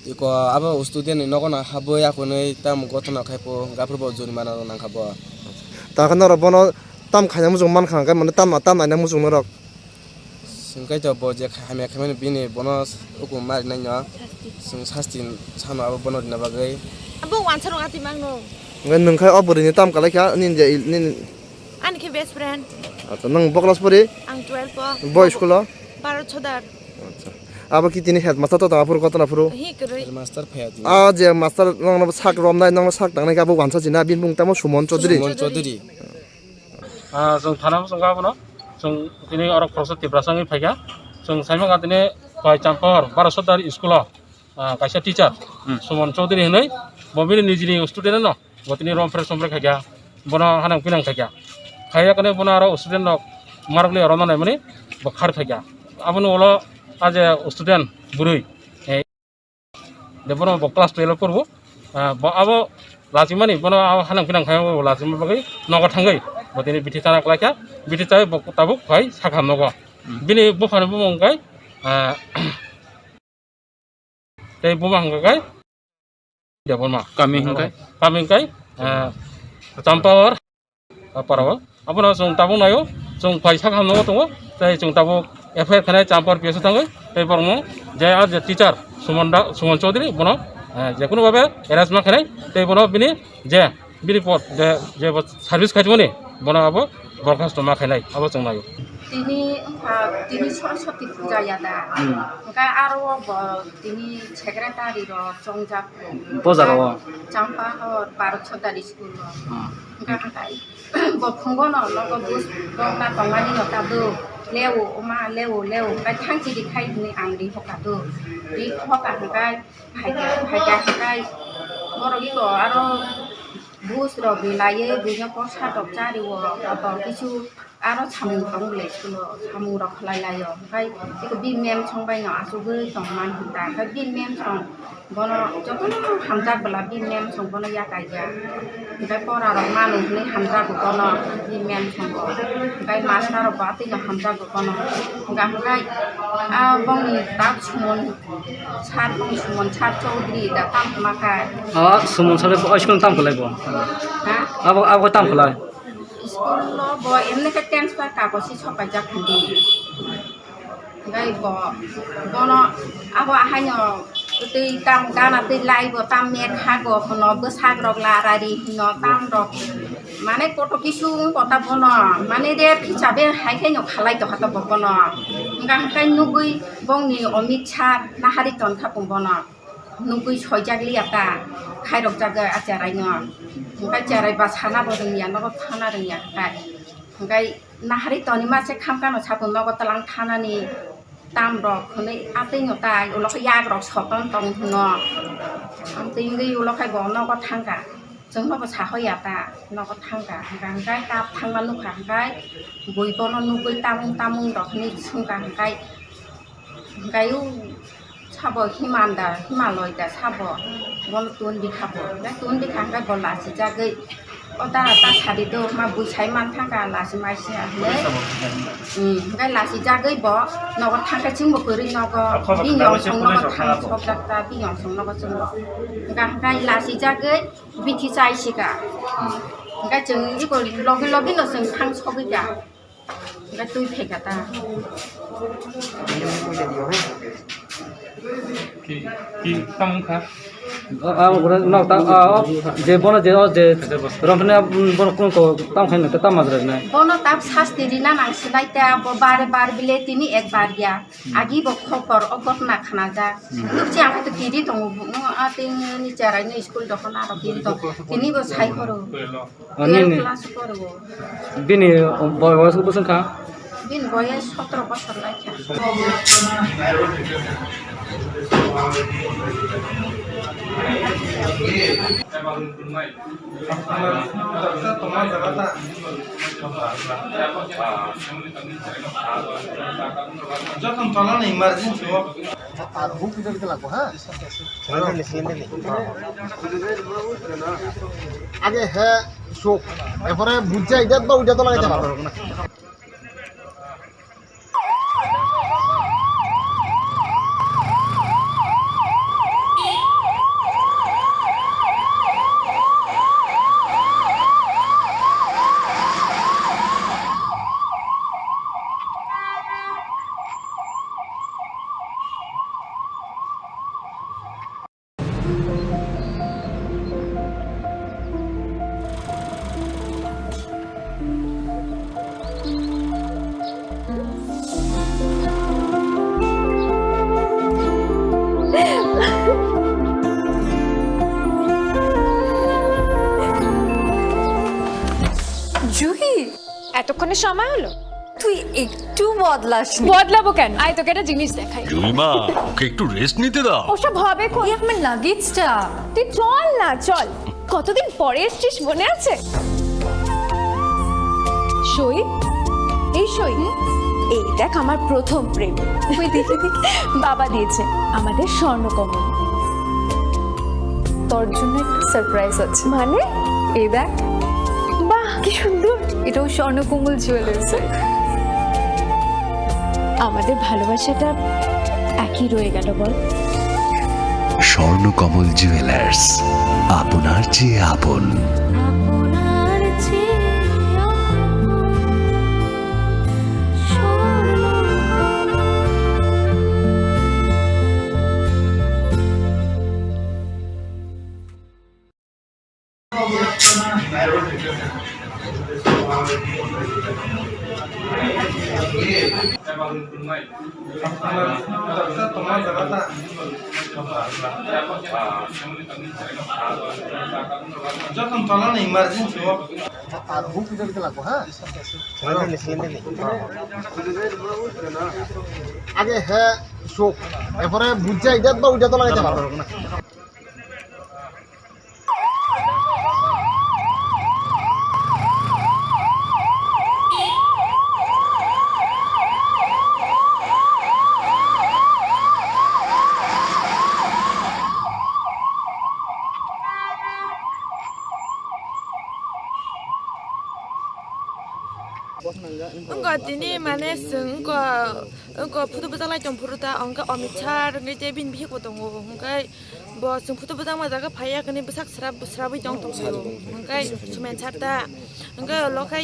Iko abo student ni nogo no habwi aphunwi tam gothono khai po, gaphuru bo jurimana rok nang kha bo. Tang khe norok bono tam khaina muchung man kha, hwnkhe mane tam, tam naina muchung norok. Hwnkhe to bo je kha-, hamya khaimani bini bono hukum ma rinai no. Chwng sasti sano abo bono rina bagwi. Abo wansa rok ati mangno. Hwnkhe nwng khai o bwrwini tam kalai kha, nini je, nini Ani khe best friend. Acha, nwng bo class pori? Ang twelve o. Bo school o? Bharat Sodar. Acha. Abo ki tini headmaster to tong aphuru, kotona phuru? Hi kwrwi. Headmaster phaya tini. Ah, je master nongno sak romnai, nongno sak tangnai khe abo wansa china, bini mung tamo Suman Chaudhary. Suman Chaudhary. Ah, chwng thana bo chwng abono. Chwng tini orok Professor Tiprasa wngwi phaikha. Chwng saimang tini Pai Champahor, Bharat Sodar school o. Ah, kaisa teacher, Hmm. Suman Chaudhary hinwi, bo bini nijini student no, bo tini rom phrek som phrek khaikha, bono hanang pinang khaikha. Khaiya kane bono aro student rok marok le rona naimani, bo khar khaikha. Aboni ulo a je student bwrwi, eh, de bono bo class twelve porbo, ah, bo abo lachimani, bono abo hanang pinang khaima bo lachima bagwi nogo thangwi, bo tini bithi chana klaikha, bithi chawi bo tabuk phai sakha nogo. Hmm. Bini buphani bumung kai, ah, Tei buma hwnkha khe Debbarma. Kami hwnkhe? Kami hwnkhe, eh, Champahor, ah, para o. Abono chwng tabuk naio, chwng phai sak hamno tongo, tei chwng tabuk F I R khanai Champahor P S o thangwi, tei borokno je ah je teacher Suman da, Suman Chaudhary, bono, eh, jekunu babe arrest ma khanai, tei bono bini je bini pod je, je bo service khaimani, bono abo borkhasto ma khainai, abo chwng naio. Tini wngkha, tini Saraswati puja ya da? Hmm. Hwnkhe aro bo tini secretary rok chongjak. Bo jaga o? Champahor Bharat Sodar school o. Hmm. Hwnkhe hwnkhe bo phungo no nogo bus bokna tongmani no kado. Leo, oma, leo, leo. Hwnkhe thangchi di khai hwnwi ang ri hoka do. Ri hoka hwnkhe Phaikha, phaikha, hwnkhe borok iko aro bus rok rilaiwi buino posa rok chariwo, kotor kisu aro samung tong le school o, samung rok khlai laio, hwnkhe iko bini mem song bai no achugwi tong man hwnta, hwnkhe bini mem song bono jotono hamjak bwla bini mem song bono yakai ya, hwnkhe pora rok manu hwnwi hamjago bono bini mem song bo, hwnkhe master rok bo atwi no hamjago bono, hwnkhe, hwnkhe, ah, bongni tak sumon. Sar tong Suman, Sar Chaudhary da tam khma khai. O Suman sar o school tam khlai bo. Ha? Abo, abo tam khlai. School lo bo emne ke transfer kagoz si sopai jak hindi. Gai bo, bono abo ahaino tei tam gana tei lai bo tam me kha go no bwsak rok la rari no tam rok. Mane koto kisu kota bono mane de phicha be hai khai no khalai to hata bo bono. Hwnkhe hwnkhe nugui bongni Amit Sar nahari ton kha pung bono. Nugui soijak liya ta, khairok jak a cherai no. Hwnkhe cherai ba sana bo rwngya, nogo thana rwngya hwnkhe. Hwnkhe nahari toni ma se khamkha no sakung nogo tlang thanani tam rok hwnwi atwi no tai ulo khe yak rok soton tong hwno. Amtwi wngwi ulo khai bo nogo thangkha. Chwngno bo sahoya ta nogo thangkha. Hwnkhe hwnkhe kap thangma nukha hwnkhe bui bono nugui tamung tamung rok hwnwi swngkha hwnkhe. Hwnkhe o sabo Himanda, Himaloi da sabo, bono tun bikha bo. Hwnkhe tun bikha hwnkhe bo lachijagwi, "O dara ta sadi do, ma bui sai man thangkha, lachi mai se," hwnwi. Hmm, hwnkhe lachijagwi bo nogo thangkhe chwngbo kwrwi nogo, bini ongsong nogo thang sokjak ta, bini ongsong nogo chwngbo. Hwnkhe, hwnkhe lachijagwi bithi chai sika. Hwnkhe chwng iko logi logi no chwng thang sogwi kha. Hwnkhe twi phaikha ta. Ki, ki tamo wngkha? O, ang gura, no, ta, a, o, je bono je, o, je, romphani, a, bono kung ko, tam khaina, ta, tam majra nai. Bono tam sasti rina nang sinai ta, bo bare bar bile tini ek bar ya. Hmm. Agi bo khokor, o gotna khana ja. Hmm. Nukchi ang khe to kiri tongo, no, a, tini ni cherai ni school dokhona ro kiri tong. Tini bo sai khoro. Ani twelve ni class poro. Bini boyos bwswk kha? Bini boyos sotro bosor lai kha. Jokhon tola ni emergency o. Ar huk kisa kisa lagbo, ha? Cylinder ni, cylinder ni. Age he sok. Erpore bujjai, idat ba udat lagai jabo. সময় হলো। তুই একটু বদলাস নি। বদলাবো কেন? আয়, তোকে একটা জিনিস দেখাই। জুইমা, ওকে একটু রেস্ট নিতে দাও। ওসব হবে কই? এই আমার লাগেজটা। তুই চল না, চল। কতদিন পরে এসছিস, মনে আছে? সই, এই সই। এই দেখ, আমার প্রথম প্রেম। ওই দেখে দেখে। বাবা দিয়েছে আমাদের স্বর্ণকমল। তোর জন্য একটা সারপ্রাইজ আছে। মানে? এই দেখ। বাহ, কি সুন্দর। এটাও স্বর্ণকমল জুয়েলার্স। আমাদের ভালোবাসাটা একই রয়ে গেল, বল? স্বর্ণকমল জুয়েলার্স, আপনার চেয়ে আপন। যখন চলানো ইমার্জেন্সি হোক। আর বুক পিছনে দিকে লাগবো, হ্যাঁ? সিলিন্ডার নেই, সিলিন্ডার নেই। আগে হ্যাঁ শোক, এরপরে বুঝছে এটা বা ওইটা তো লাগাইতে পারবো না। Wngkha tini mane chwng wngkha, wngkha photo bwchalai tong phuru ta, wngkha Amit Sir, wngkha tei bini bihik bo tongo, wngkha bo chwng photo bwchangma jaga phaiya, khe bwsak srap srapwi tong tong phaio, wngkha Sumen Sir ta, wngkha lokhe.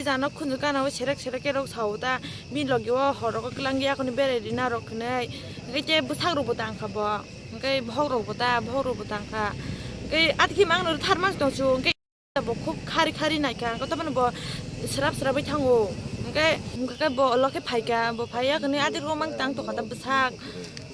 Jano khunju gana o serek serek ke rok sao ta, bini logi o hor rogo kwlangya kuni berai rina rok hinui, hingke te bwsak rok bo tang kha bo, hingke bohok rok bo ta, bohok rok bo tang kha, hingke atiki mang no thar mas tong su, hingke bo khub khari khari nai kha, hingke tamani bo srap srap bai thango, hingke, hingke bo ulo khe phai kha, bo phai ya kuni adirok mang tang tong kha ta bwsak,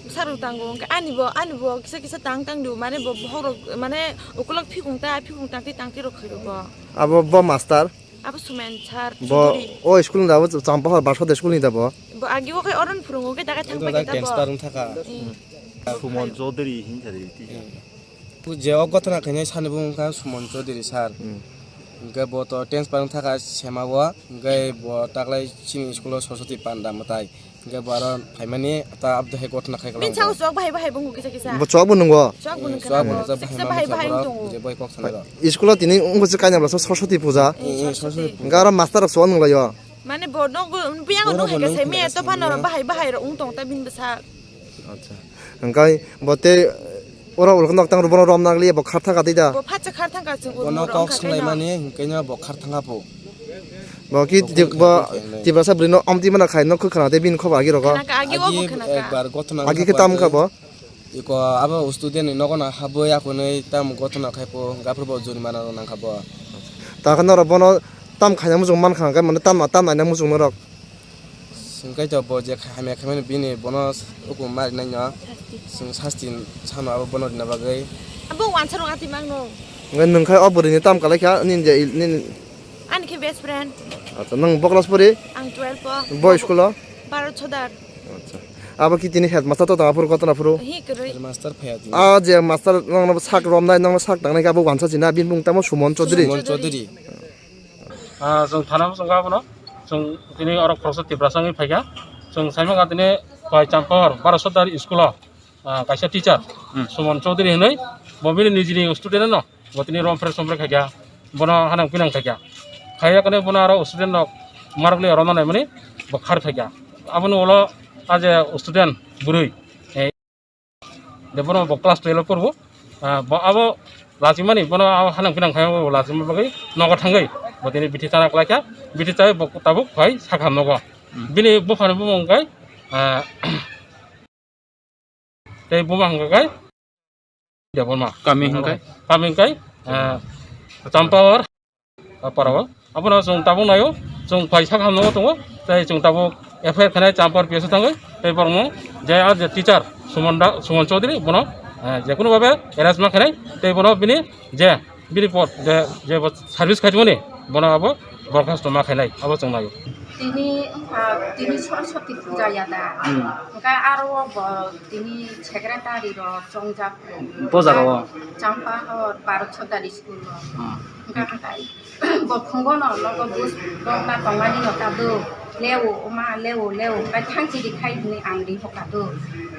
bwsak rok tango, hingke ani bo, ani bo kisa kisa tang tang di, mane bo bohok rok, mane ukulok phikung ta, phikung tang ti tang ti rok khai rok bo. Abo bo master? Abo Sumen Sir bo Chudhuri. O school ni da bo Champahor Barsode school ni da bo? Bo agi o khai oron phurungo khe daga thang Ekdom pai da ta bo. Transfer wng thaka. Hmm. Suman Chaudhary hin sari ti. Hmm. Je o gotna khainai sani bo wngkha Suman Chaudhary sir. Hmm. Hingke bo to transfer wng thaka sema o, hingke bo taklai chini school o Saraswati Panda mwtai. Hingke bo aro phaimani ta abdo hai gotna khai Bini kwlangbo. Chao chok bahai bahai bo wngkha kisa kisa. Bo chok bo nungo? Chok bo nungkha. Chok bo nungkha, kisa bahai bahai wng tongo. Je bai kok sanai rok. School o tini wngkha se kainabla Saraswati puja. Eh, Saraswati puja. Hingke aro master rok chok nunglaio. Mane bo nogo, biyang Oro no bo hai khe nung sai me khna to phano sanai. Bahai bahai rok wng tong ta bini bwsa. Acha. Hingke bo te oro ulo nok tang bono rom nang liya bo khartha ka tei da. Bo phatsa khartha ka chwng Bono urmo rok kok wngkha sanai khe no. Mani hingke no bo khartha ka po. Bo ki Bo ti-, kok bo kok kok Tiprasa bwrwi no omtwi mana khai no khwkhana tei bini khobor agi rogo. Khana ka agi o bo Agi khana ka. Ekbar gotna Agi khe wngkha tam kha bagwi. Bo? Iko abo student ni nogo no habwi akhunui tam gotna khai po, gaphuru bo jurimana rok nang kha bo. Ta khe norok bono tam khaina muchung man kha, hingke mane tam, tam naina muchung norok. Hingke to bo je kha-, hamya khaimani bini bono hukum ma rinai no. Chwng sasti sano abo bono rina bagwi. Abo wansa rok ati mang no. Hingke nwng khai o bwrwi ni tam kalai kha, nini je il-, nini Ani khe best friend. Acha, nwng bo class pori? Ang twelve o. Bo school o? Bharat Sodar. Acha. Abo ki tini headmaster to tong aphuru gotna phuru? Hi kwrwi. Headmaster phaya tini. A je master nongno sak romnai, nongno sak tangnai khe abo wansa china, bini mung tamo Suman Chaudhary. Suman Chaudhary. Ah, chwng thana bwskango abono. Chwng tini oro khoroksa Tiprasa wngwi phaikha. Chwng saimanga tini Khwai Champahor Bharat Sodar school o, ah, kaisa teacher, Hmm. Suman Chaudhary hinwi, bo bini nijini student no, bo tini romphre somphre khaikha, bono hanang pinang khaikha. Khaiya kane bono aro student rok marok le rona naimani bo khar khaikha. Aboni ulo a je student bwrwi, eh, de bono bo class twelve o porbo, ah, bo abo lachimani bono abo hanang pinang khaima bo lachima bagwi nogo thangwi bo tini bithi chana kwlaikha, bithi chawi bo tabuk phai sakha nogo. Hmm. Bini buphani bumung khe, ah, Tei buma hwnkha khe Debbarma. Kami hwnkhe? Kami hwnkhe, eh, Champahor, ah, para o. Abono chwng tabuk naio, chwng phai sak hamno tongo, tei chwng tabuk F I R khanai Champahor P S o thangwi, tei borokno je ah je teacher Suman da, Suman Chaudhary, bono, eh, jekunu babe arrest ma khanai, tei bono bini je, bini pod, je, je bo service khaimani, bono abo Borkhasto ma khailai, abo chwng naio. Tini wngkha, tini Saraswati puja ya da. Hmm. Hwnkhe aro bo tini secretary rok chongjak. Bo jaga o? Champahor Bharat Sodari school o. Hmm. Hwnkhe hwnkhe bo phungo no nogo bus bokna tongmani no kado. Leo, oma, leo, leo. Hwnkhe thangchiri khai hwnwi ang ri hoka do.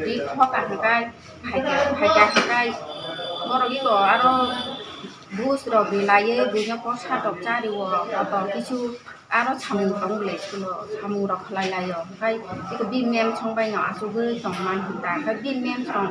Ri hoka hwnkhe Phaikha, phaikha, hwnkhe borok iko aro bus rok rilaiwi buino posa rok chariwo, kotor kisu aro samung tong le school o, samung rok khlai laio, hwnkhe iko bini ma'am song bai no achugwi tong man hwnta, hwnkhe bini ma'am song.